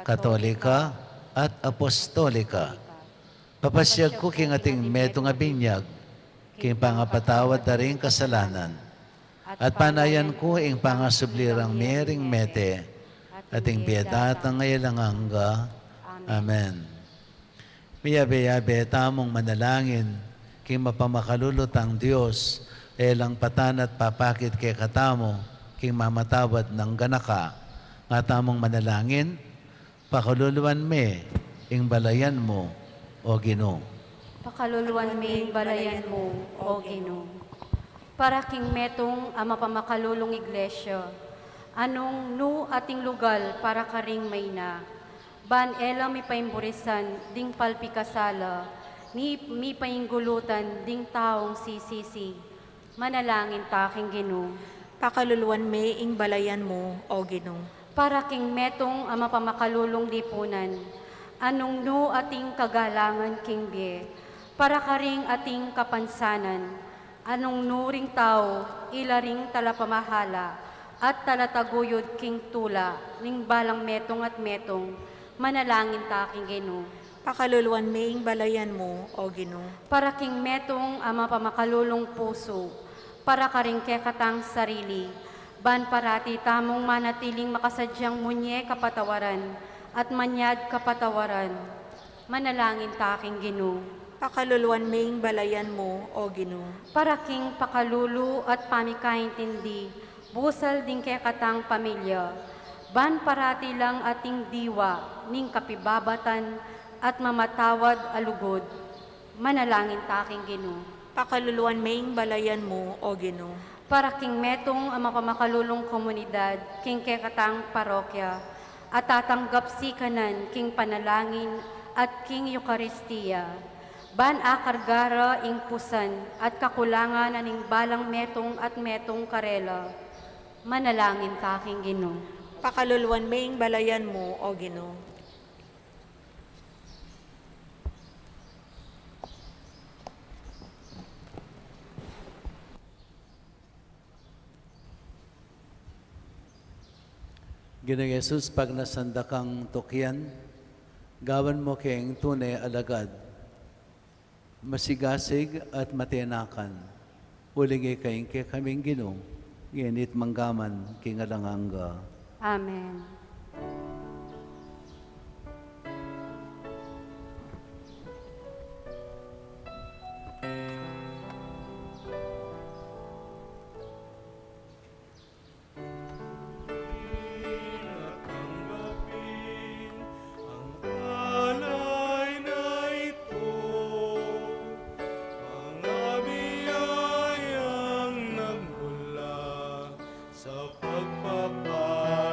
katolika, at apostolika. Papasiag ku king ating metung a binyag king pangapatawad da ring kasalanan, at panayan ku ing pangasubli rang mie ring mete, at ing bie datang a alang angga. Amen. Miyabe-yabe tamung manalangin king mapamakalulu tang Dios, e lang patan at papakit kekatamu king mamatawad nang ganaka. Nga tamung manalangin, pakaluluan me ing balayan mu, O Ginu. Pakaluluan me ing balayan mu, O Ginu. Para king metung a mapamakalulung iglesia, a nung nu ating lugal para karing maina, ban e la mipaimburisan ding palpikasala, ni mipainggulutan ding taung sisisi. Manalangin ta king Ginu. Pakaluluan me ing balayan mu, O Ginu. Para king metung a mapamakalulung lipunan, a nung nu ating kagalangan king bie, para karing ating kapansanan, a nung nu ring tau ila ring talapamahala at talataguyud king tula ning balang metung at metung. Manalangin ta king Ginu. Pakaluluan me ing balayan mu, O Ginu. Para king metung a mapamakalulung pusu, para karing kekatang sarili, ban parati tamung manatiling makasadyang munye kapatawaran at manyad kapatawaran. Manalangin ta king Ginu. Pakaluluan me ing balayan mu, O Ginu. Para king pakalulu at pamikaintindi, busal ding kekatang pamilya, ban parati lang ating diwa ning kapibabatan at mamatawad a lugud. Manalangin ta king Ginu. Pakaluluan me ing balayan mu, O Ginu. Para king metung a mapamakalulung komunidad king kekatang parokya, a tatanggap sikanan king panalangin at king Eukaristia, ban akarga ra ing pusan at kakulangan na ning balang metung at metung karela. Manalangin ta king Ginu. Pakaluluan me ing balayan mu, O Ginu. Ginung Jesus, pagnasan da kang tukian, gawan mu keng tune a alagad masigasig at matenakan. Uling ika ing kekaming Ginu, ngeni at manggaman king alang angga. Amen. Tanggapin ang alay na ito, mga biyayang nagmula sa pagpapala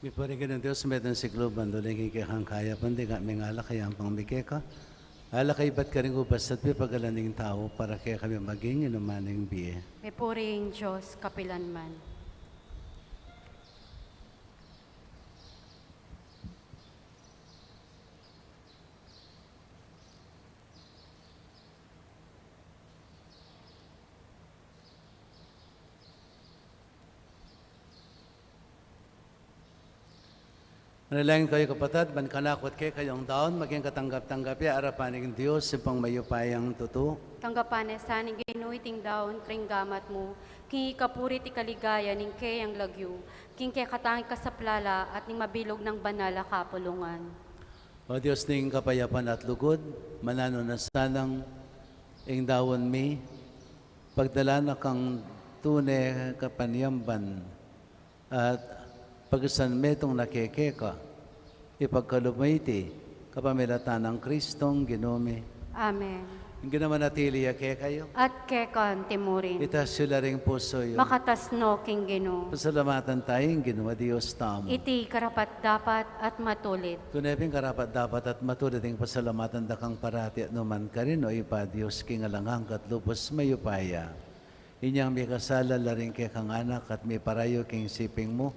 Mipuri ka ning Dios, metung sikluban, uling king kekang kayapan, dika ming alak a yampang mi keka. Alak a ibat karing ubas at pipagalan ning tau, para kekami maging inuman ning bie. Mipuri ing Dios kapilan man. Manalangin kayu, kapatad, ban kanaku at kekayung daun maging katanggap-tanggap ya arapan ning Dios, Ibpang mayupayang tutu. Tanggapan na sa ning Ginu iting daun karing gamat mu, king ikapuri at ikaligaya ning keyang lagyu, king kekatang ikasaplala at ning mabilug nang banal a kapulungan. O Dios ning kapayapan at lugud, mananu na sanang ing daun mi, pagdalan na kang tune kapanyamban, at pagsanmetung na keka, ipagkalub mu iti kapamilatan nang Kristong Ginu mi. Amen. Ing Ginu manatili ya kekayu. At keka naman. Itas yu la ring pusu yu. Makatas no king Ginu. Pasalamatan taya ing Ginu a Dios tamu. Iti karapat-dapat at matulid. Tune pin karapat-dapat at matulid ing pasalamatan da kang parati at nukarin man, O Ibpa, Dios king alang angga at lubus mayupaya. Inyang mikasala la ring kekang anak at miparayu king siping mu,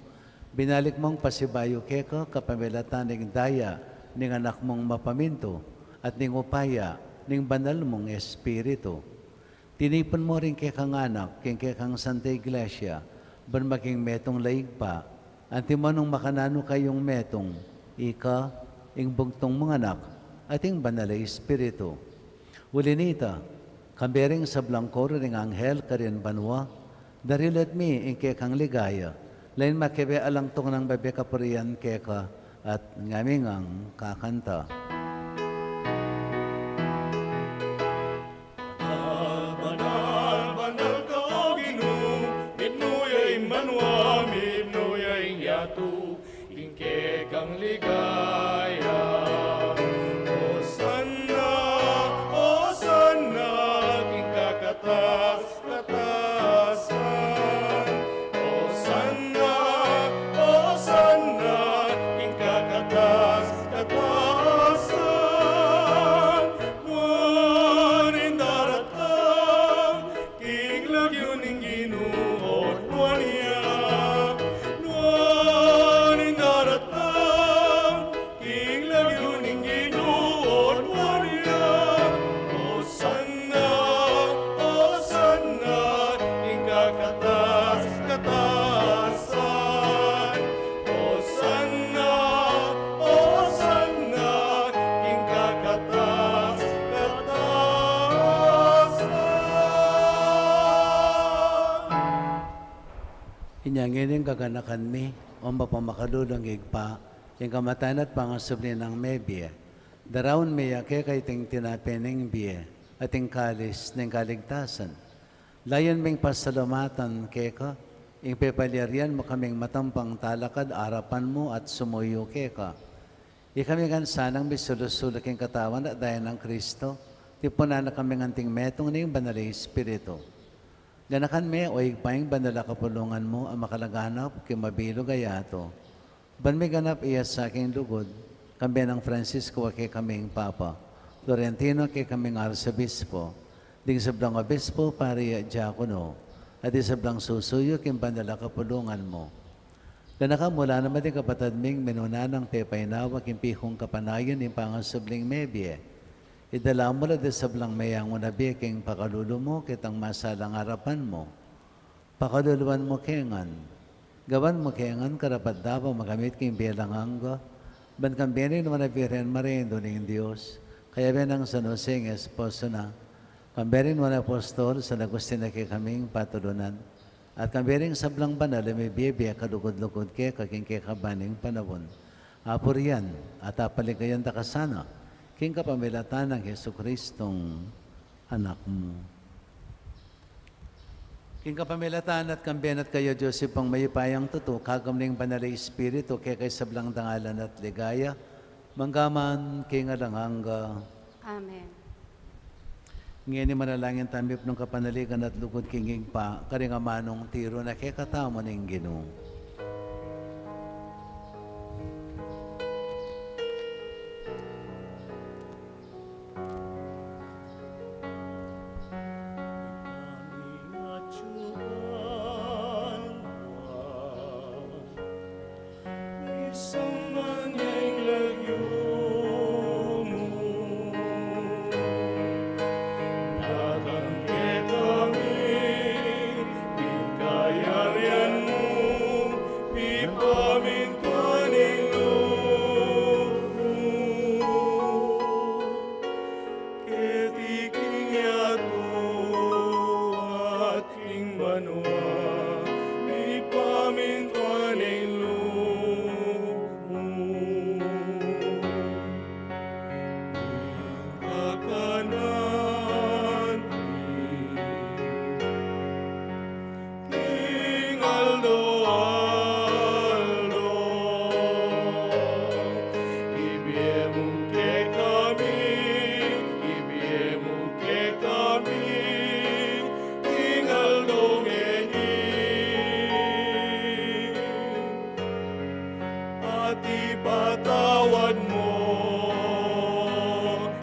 binalik mung pasibayu keka kapamilatan ning daya ning Anak mung mapamintu at ning upaya ning Banal mung Espiritu. Tinipun mu ring kekang anak king kekang Santa Iglesia, ban maging metung la Ibpa, antimo nung makananu kayung metung, ika, ing bugtung mung Anak, at ing Banal a Espiritu. Uli nita, kambe ring sablang koro ring anghel karin banua, darilat mi ing kekang ligaya, lain makibe alang tuknang bebe kapurian keka, at ngami ngang kakanta. Banal, banal, banal ka, O Ginu, mitmu ya ing banua, mitmu ya ing yatu, king kekang ligaya. Hosanna, Hosanna, king kakatas-katasan. Hosanna, Hosanna, king kakatas-katasan. Nuan ing daratang king lagyu ning Ginu, o nuan ya. Nuan ing daratang king lagyu ning Ginu, o nuan ya. Hosanna, Hosanna, king kakatas-katasan. Hosanna, Hosanna, king kakatas-katasan. Inya ngeni ing kaganakan mi, o mapamakalulung Ibpa, ing kamatayan at pangasubli nang mebie, daraun mi ya keka iting tinape ning bie, at ing kalis ning kaligtasan. Layun ming pasalamatan keka, ing pepalyarian mu kaming matampang talakad arapan mu at sumuyu keka. Ikami ngan sanang misulu-sulu king katawan at daya nang Kristo, tipunan na kaming anting metung ning Banal a Espiritu. Ganakan me, o Ibpa, ing banal a kapulungan mu, a makalaganap king mabilug a yatu. Ban miganap ya sa king lugud, kambe nang Francisco a kekaming Papa, Florentino a kekaming Arsobispo, ding sablang obispo, pari at diakono, at ding sablang susuyu king banal a kapulungan mu. Ganakan mu la naman ding kapatad ming minuna nang pepainawa king pikung kapanayan ning pangasubling mebie. Idala mu la ding sablang meyangu na bie king pakalulu mu, ketang masalang arapan mu. Pakaluluan mu ke ngan. Gawan mu ke ngan karapat-dapat makamit king bie alang angga, ban kambe ning Nuan a Virgen Maria, Indu ning Dios, kayabe nang San Jose ing esposo na, kambe ring nuan a apostol, San Agustin a kekaming patulunan, at kambe ring sablang banal a mibie-bie kalugud-lugud keka king kekaban ning panaun. Apurian at apaligayan da ka sana, king kapamilatan nang Jesucristong Anak mu. King kapamilatan at kambe na at kaya, Dios Ibpang mayupayang tutu, kagum ning Banal a Espiritu, keka ing sablang dangalan at ligaya, mangga man king alang angga. Amen. Ngeni manalangin tamu mipnung kapanaligan at lugud king Ibpa, karing amanung tiru na kekatamu ning Ginu. kanan mi king aldo-aldo. Ibie mu kekami, ibie mu kekami king aldo ngeni. At ipatawad mu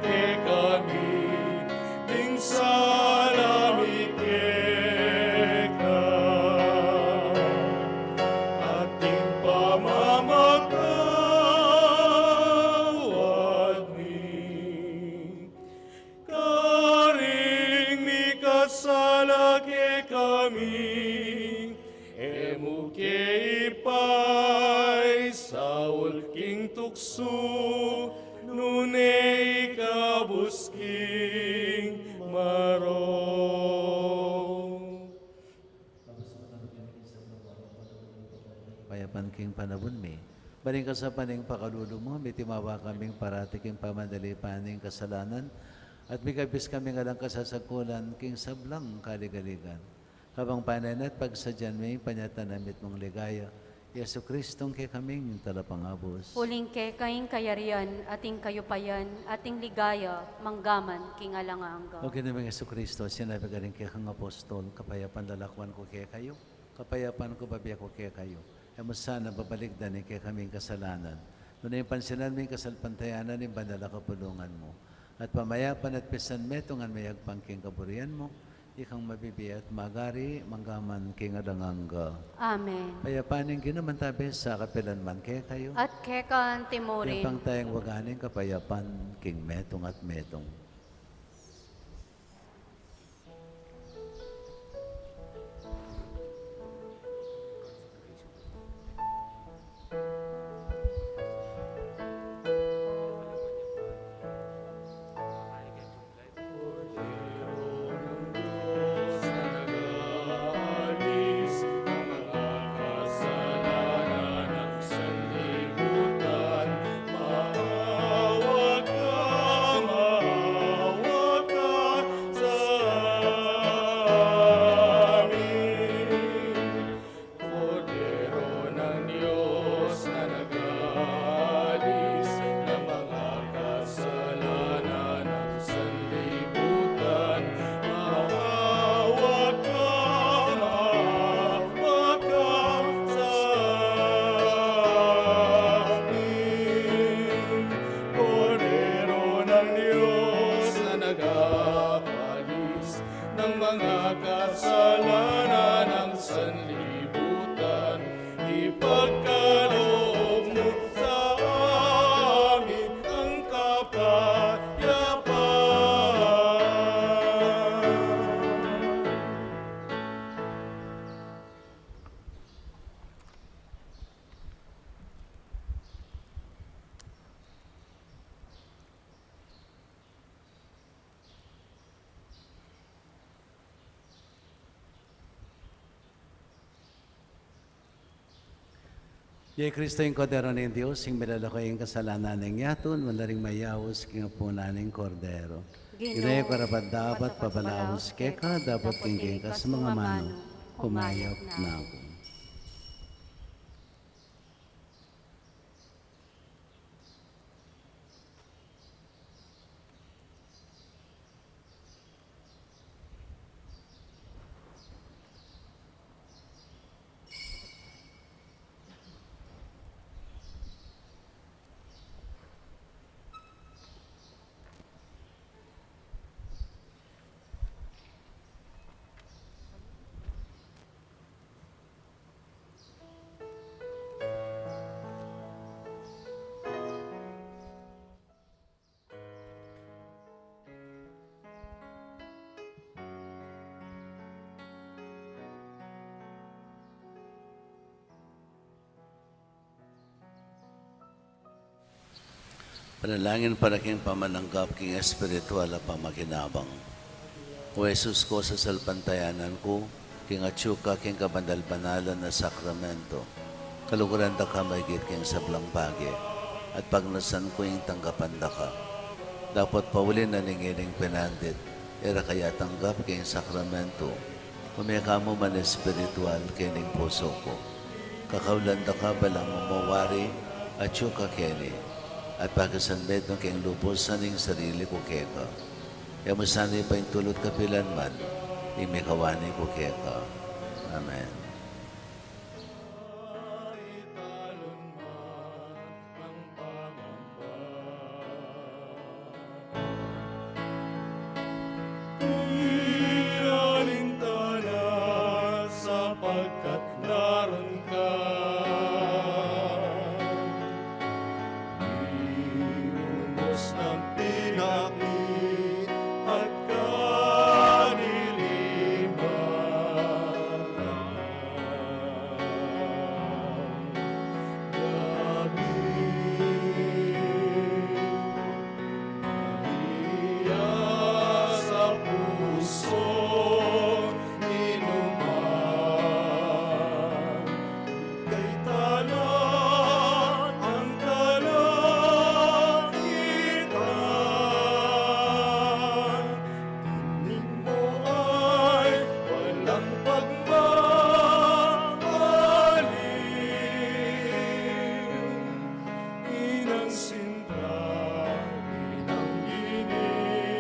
kekami ding sala mi keka, at ding pamamatawad mi karing mikasala kekami. E mu ke ipaisaul king tuksu, nune ikabus king marok. Kapayapan king panaun mi. Bang king kasapan ning pakalulu mu, mitimawa kaming parati king pamanalipan ning kasalanan, at mikabus kaming alang kasasakulan king sablang kaligaligan. Kabang panayan at pagsadyan mi ing panyatang na mitmung ligaya, Jesucristo, ing kekaming talapangabus. Uling keka ing kayarian, at ing kayupayan, at ing ligaya, manggaman king alang angga. O Ginu ming Jesucristo, sinabi mu karing kekang apostol, kapayapan lalakwan ku kekayu, kapayapan ku bibie ku kekayu. E mu sana babalikdan ing kekaming kasalanan, nune pansinan mu ing kasalpantayanan ning banal a kapulungan mu, at pamayapan at pisanmetungan me agpang king kaburian mu, ikang mabibie at magari, manggaman king alang angga. Amen. Kapayapan ning Ginu mantabe sa kapilan man kekayu. At keka naman murin. Yapang tayang waga ning kapayapan king metung at metung. Maawa ka, maawa ka sa amin. Kordero ng Diyos na nag-aalis ng mga kasalanan ng sanlibutan, maawa ka, maawa ka sa amin. Kordero ng Diyos na nag-aalis ng mga kasalanan ng sanlibutan, ipagkaloob mo sa amin ang kapayapaan. Iya i Kristo, ing Kordero ning Dios, ing milalako king kasalanan ning yatu. Nuan la ring mayaus king apunan ning Kordero. Ginu, e ku karapat-dapat pabalaus keka, dapot king keka sa manga manu, kumayap na ku. Panalangin para king pamananggap king espiritual a pamakinabang. O Jesus ku, sasalpantayanan ku king atyu ka king kabanal-banalan a sakramento, kaluguran da ka maigit king sablang bage, at pagnasan ku ing tanggapan da ka. Dapot pauli na ning ining penandit, e ra ka ya tanggap king sakramento, ume ka mu man espiritual king pusu ku. Kakaulan da ka balang mamawari, atyu ka keni, at pakisanmetung king lubusan ing sarili ku keka. E mu sana ipaintulut kapilan man ing mikawani ku keka. Amen. Ing alintana sapagkat narung ka. Di unus nang pinaki at kadiliman. Gabi, iya sa pusu, inuman kay talan ang kalangitan. Ining mu ay walang pagmamaling, inang sinta, inang ginigiling.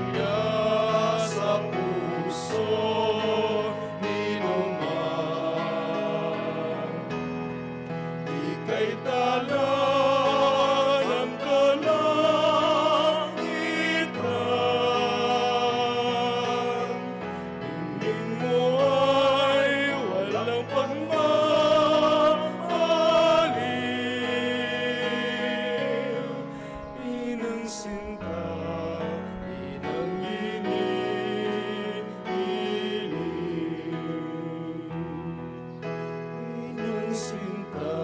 Maria sa pusu ni numan, ika'y tala ng kalangitan. Ing mu ay walang pagmamaling, inang sinta, inang ginigiling. Inang sinta,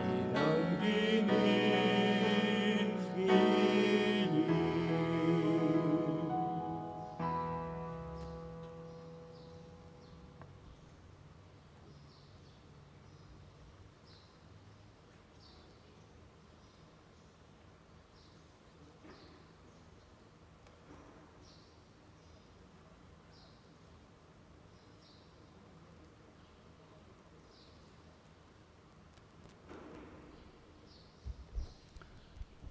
inang ginigiling.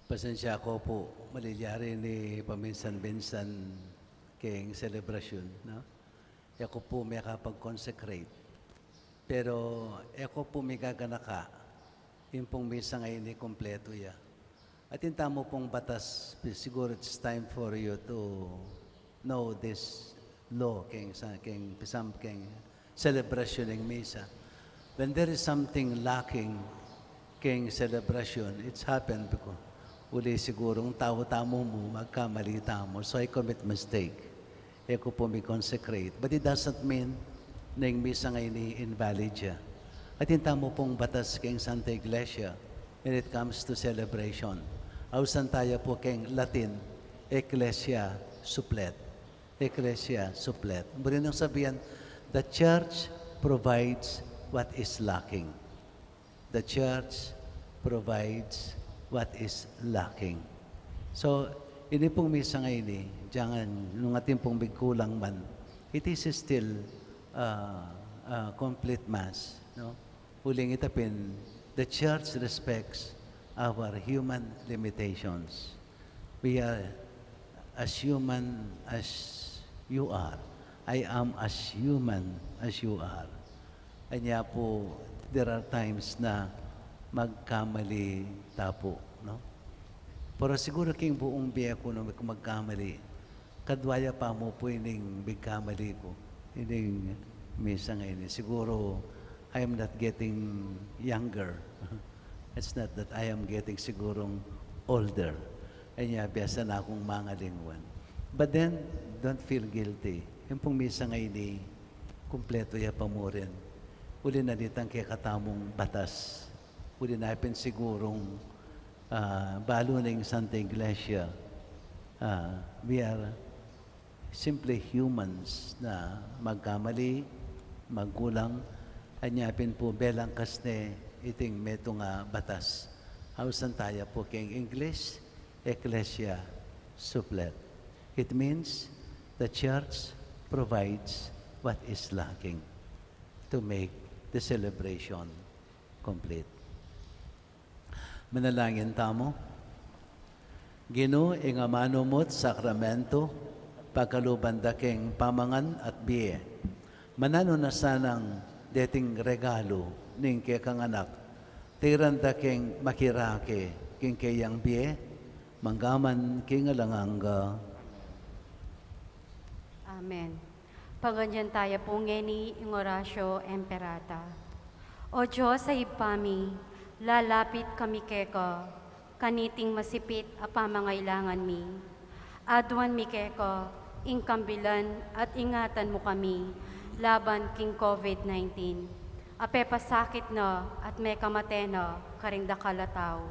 Pasensya ku pu, malilyari ini paminsan-minsan keng selebrasyun, no? E ku pu mekapag-consecrate. Pero e ku pu migaganaka ing pung misa ngeni kumpletu ya. Atin tamu pung batas, siguro it's time for you to know this law, keng sa, keng pisam, keng selebrasyun ning misa. When there is something lacking keng selebrasyun, it's happened because uli sigurung tau tamu mu, magkamali tamu. So I commit mistake. E ku pu mi-consecrate. But it doesn't mean na ing misa ngeni invalid ya. Atin tamu pung batas keng Santa Iglesia when it comes to celebration. Ausan taya pu keng Latin, Ecclesia supplet. Ecclesia supplet. Buri nang sabian, the church provides what is lacking. The church provides what is lacking. So, ini pung misa ngeni, jangan, nung atin pung migkulang man, it is still, uh, uh, complete mass, no? Uling ita pin, the church respects our human limitations. We are as human as you are. I am as human as you are. Anya pu, there are times na magkamali ta pu, no? Pero siguru king buung bie ku, nung aku magkamali, kadwa ya pa mu pu ining migkamali ku ining misa ngeni. Siguru, I am not getting younger. It's not that I am getting sigurung older. Anya, biasa na kung mangalingwan. But then, don't feel guilty. Yung pung misa ngeni, kumpleto ya pa mu rin. Uli na nitang kekatamung batas. Uli na pin sigurung, ah, balu ning Santa Iglesia. Ah, we are simply humans na magkamali, magkulang, anya pin pu belangkas ne iting metung a batas. Ausan taya pu king English, Ecclesia Supplet. It means the church provides what is lacking to make the celebration complete. Manalangin tamu. Ginu, ing amanu mu't sakramentu, pagkaluban da king pamangan at bie. Mananu na sanang deting regalu ning kekang Anak, tiran da king makirake king keyang bie, manggaman king alang angga. Amen. Paganyan taya pu ngeni ing Oratio Imperata. O Dios a Ibpa mi, lalapit kami keka, kaniting masipit a pamangailangan mi. Aduan mi keka ing kambilan at ingatan mu kami laban king COVID nineteen a pepasakit na at mekamate na karing dakal a tau.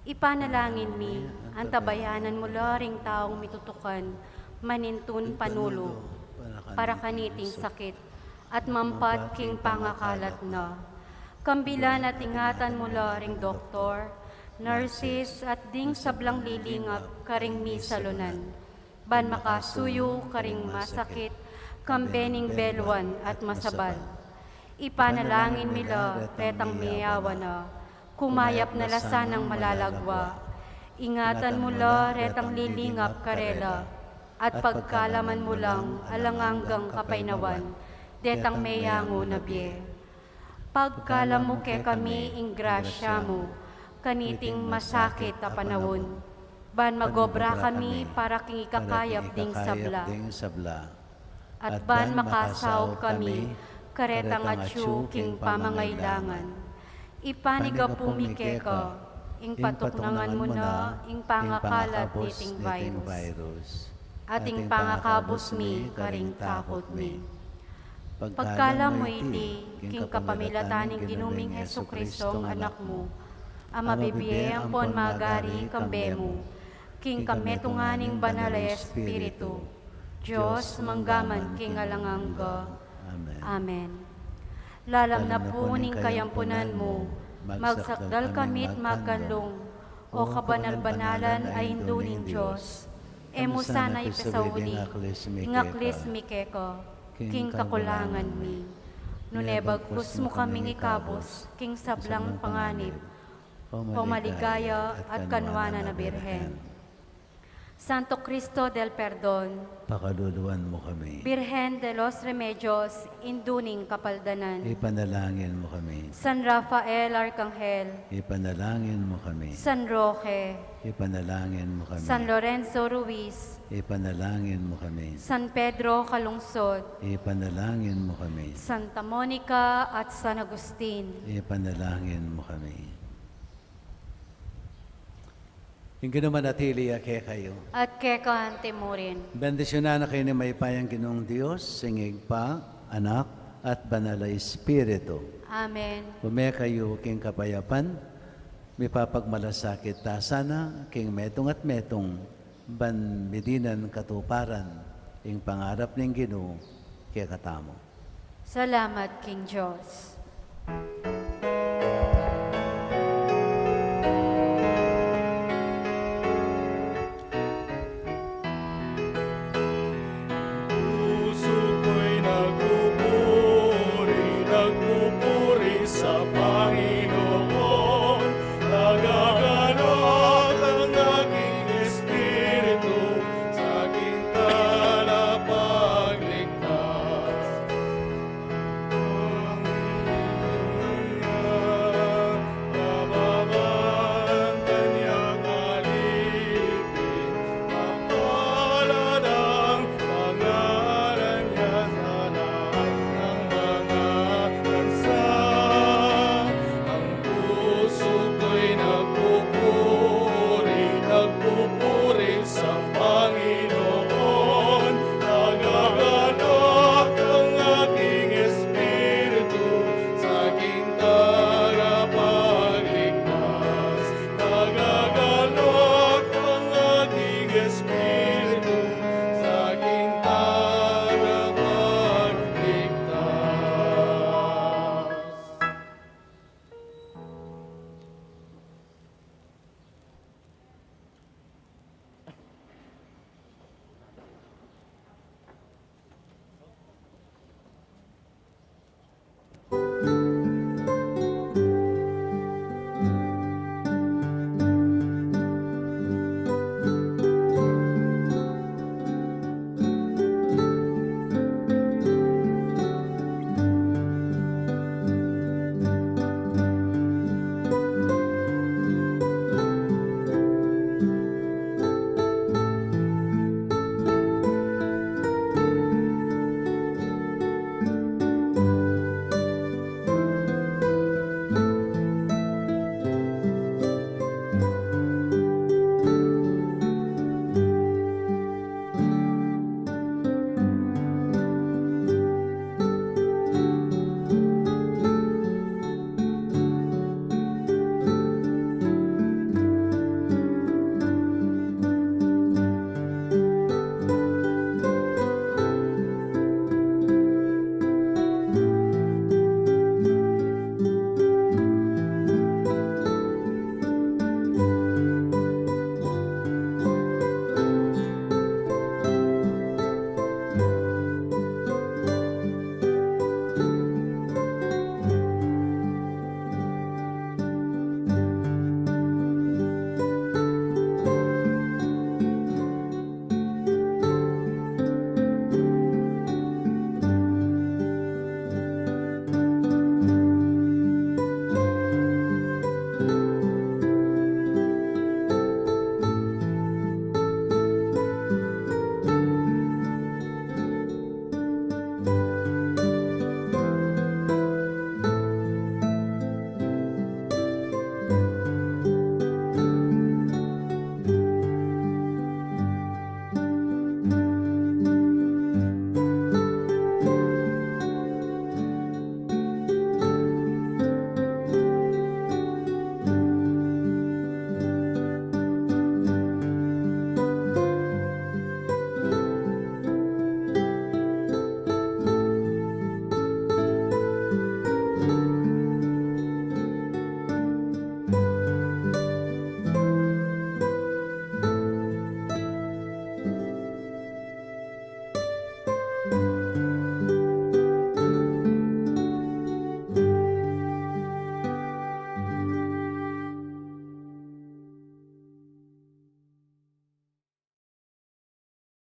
Ipanalangin mi, antabayanan mu la ring taung mitutukan manintun panulu para kaniting sakit at mampat king pangakalat na. Kambilan at ingatan mu la ring doktor, nurses, at ding sablang lilingap karing misalunan, ban makasuyu karing masakit, kambe ning beluan at masabal. Ipanalangin mi la retang meyawa na, kumayap na la sanang malalagwa. Ingatan mu la retang lilingap karela, at pagkalaman mu lang alang anggang kapaynawan detang meyangu na bie. Pagkalam mu kekami ing grasya mu kaniting masakit a panaun, ban magobra kami para king ikakayap ding sabla. At ban makasaup kami karetang atyu king pamangailangan. Ipanigapu mi keka ing patuknangan mu na ing pangakalat niting virus, at ing pangakabus mi karing takut mi. Pagkalam mu iti king kapamilatan ning Ginu ming Jesucristo, Anak mu, a mabibie ampon magari kambe mu king kametungan ning Banal a Espiritu, Dios, manggaman king alang angga. Amen. Lalam na pu ning kayampunan mu, magsakdal kami't magkanlung, O kabanal-banalan a Indu ning Dios. E mu sana ipasauli ing aklis mi keka king kakulangan mi, nune bagkus mu kaming ikabus king sablang panganib, O maligaya at kanwanan a Birhen. Santo Cristo del Perdon, pakaluluan mu kami. Birhen de los Remedios, Indu ning Kapaldanan, ipanalangin mu kami. San Rafael Arkanghel, ipanalangin mu kami. San Roque, ipanalangin mu kami. San Lorenzo Ruiz, ipanalangin mu kami. San Pedro Calungsod, ipanalangin mu kami. Santa Monica at San Agustin, ipanalangin mu kami. Ing Ginu manatili ya kekayu. At keka mu rin. Bendisyunan na kayu ning mayupayang Ginung Dios, ing Ibpa, Anak, at Banal a Espiritu. Amen. Ume kayu king kapayapan, mipapagmalasakit ta sana king metung at metung, ban midinan katuparan ing pangarap ning Ginu kekatamu. Salamat king Dios.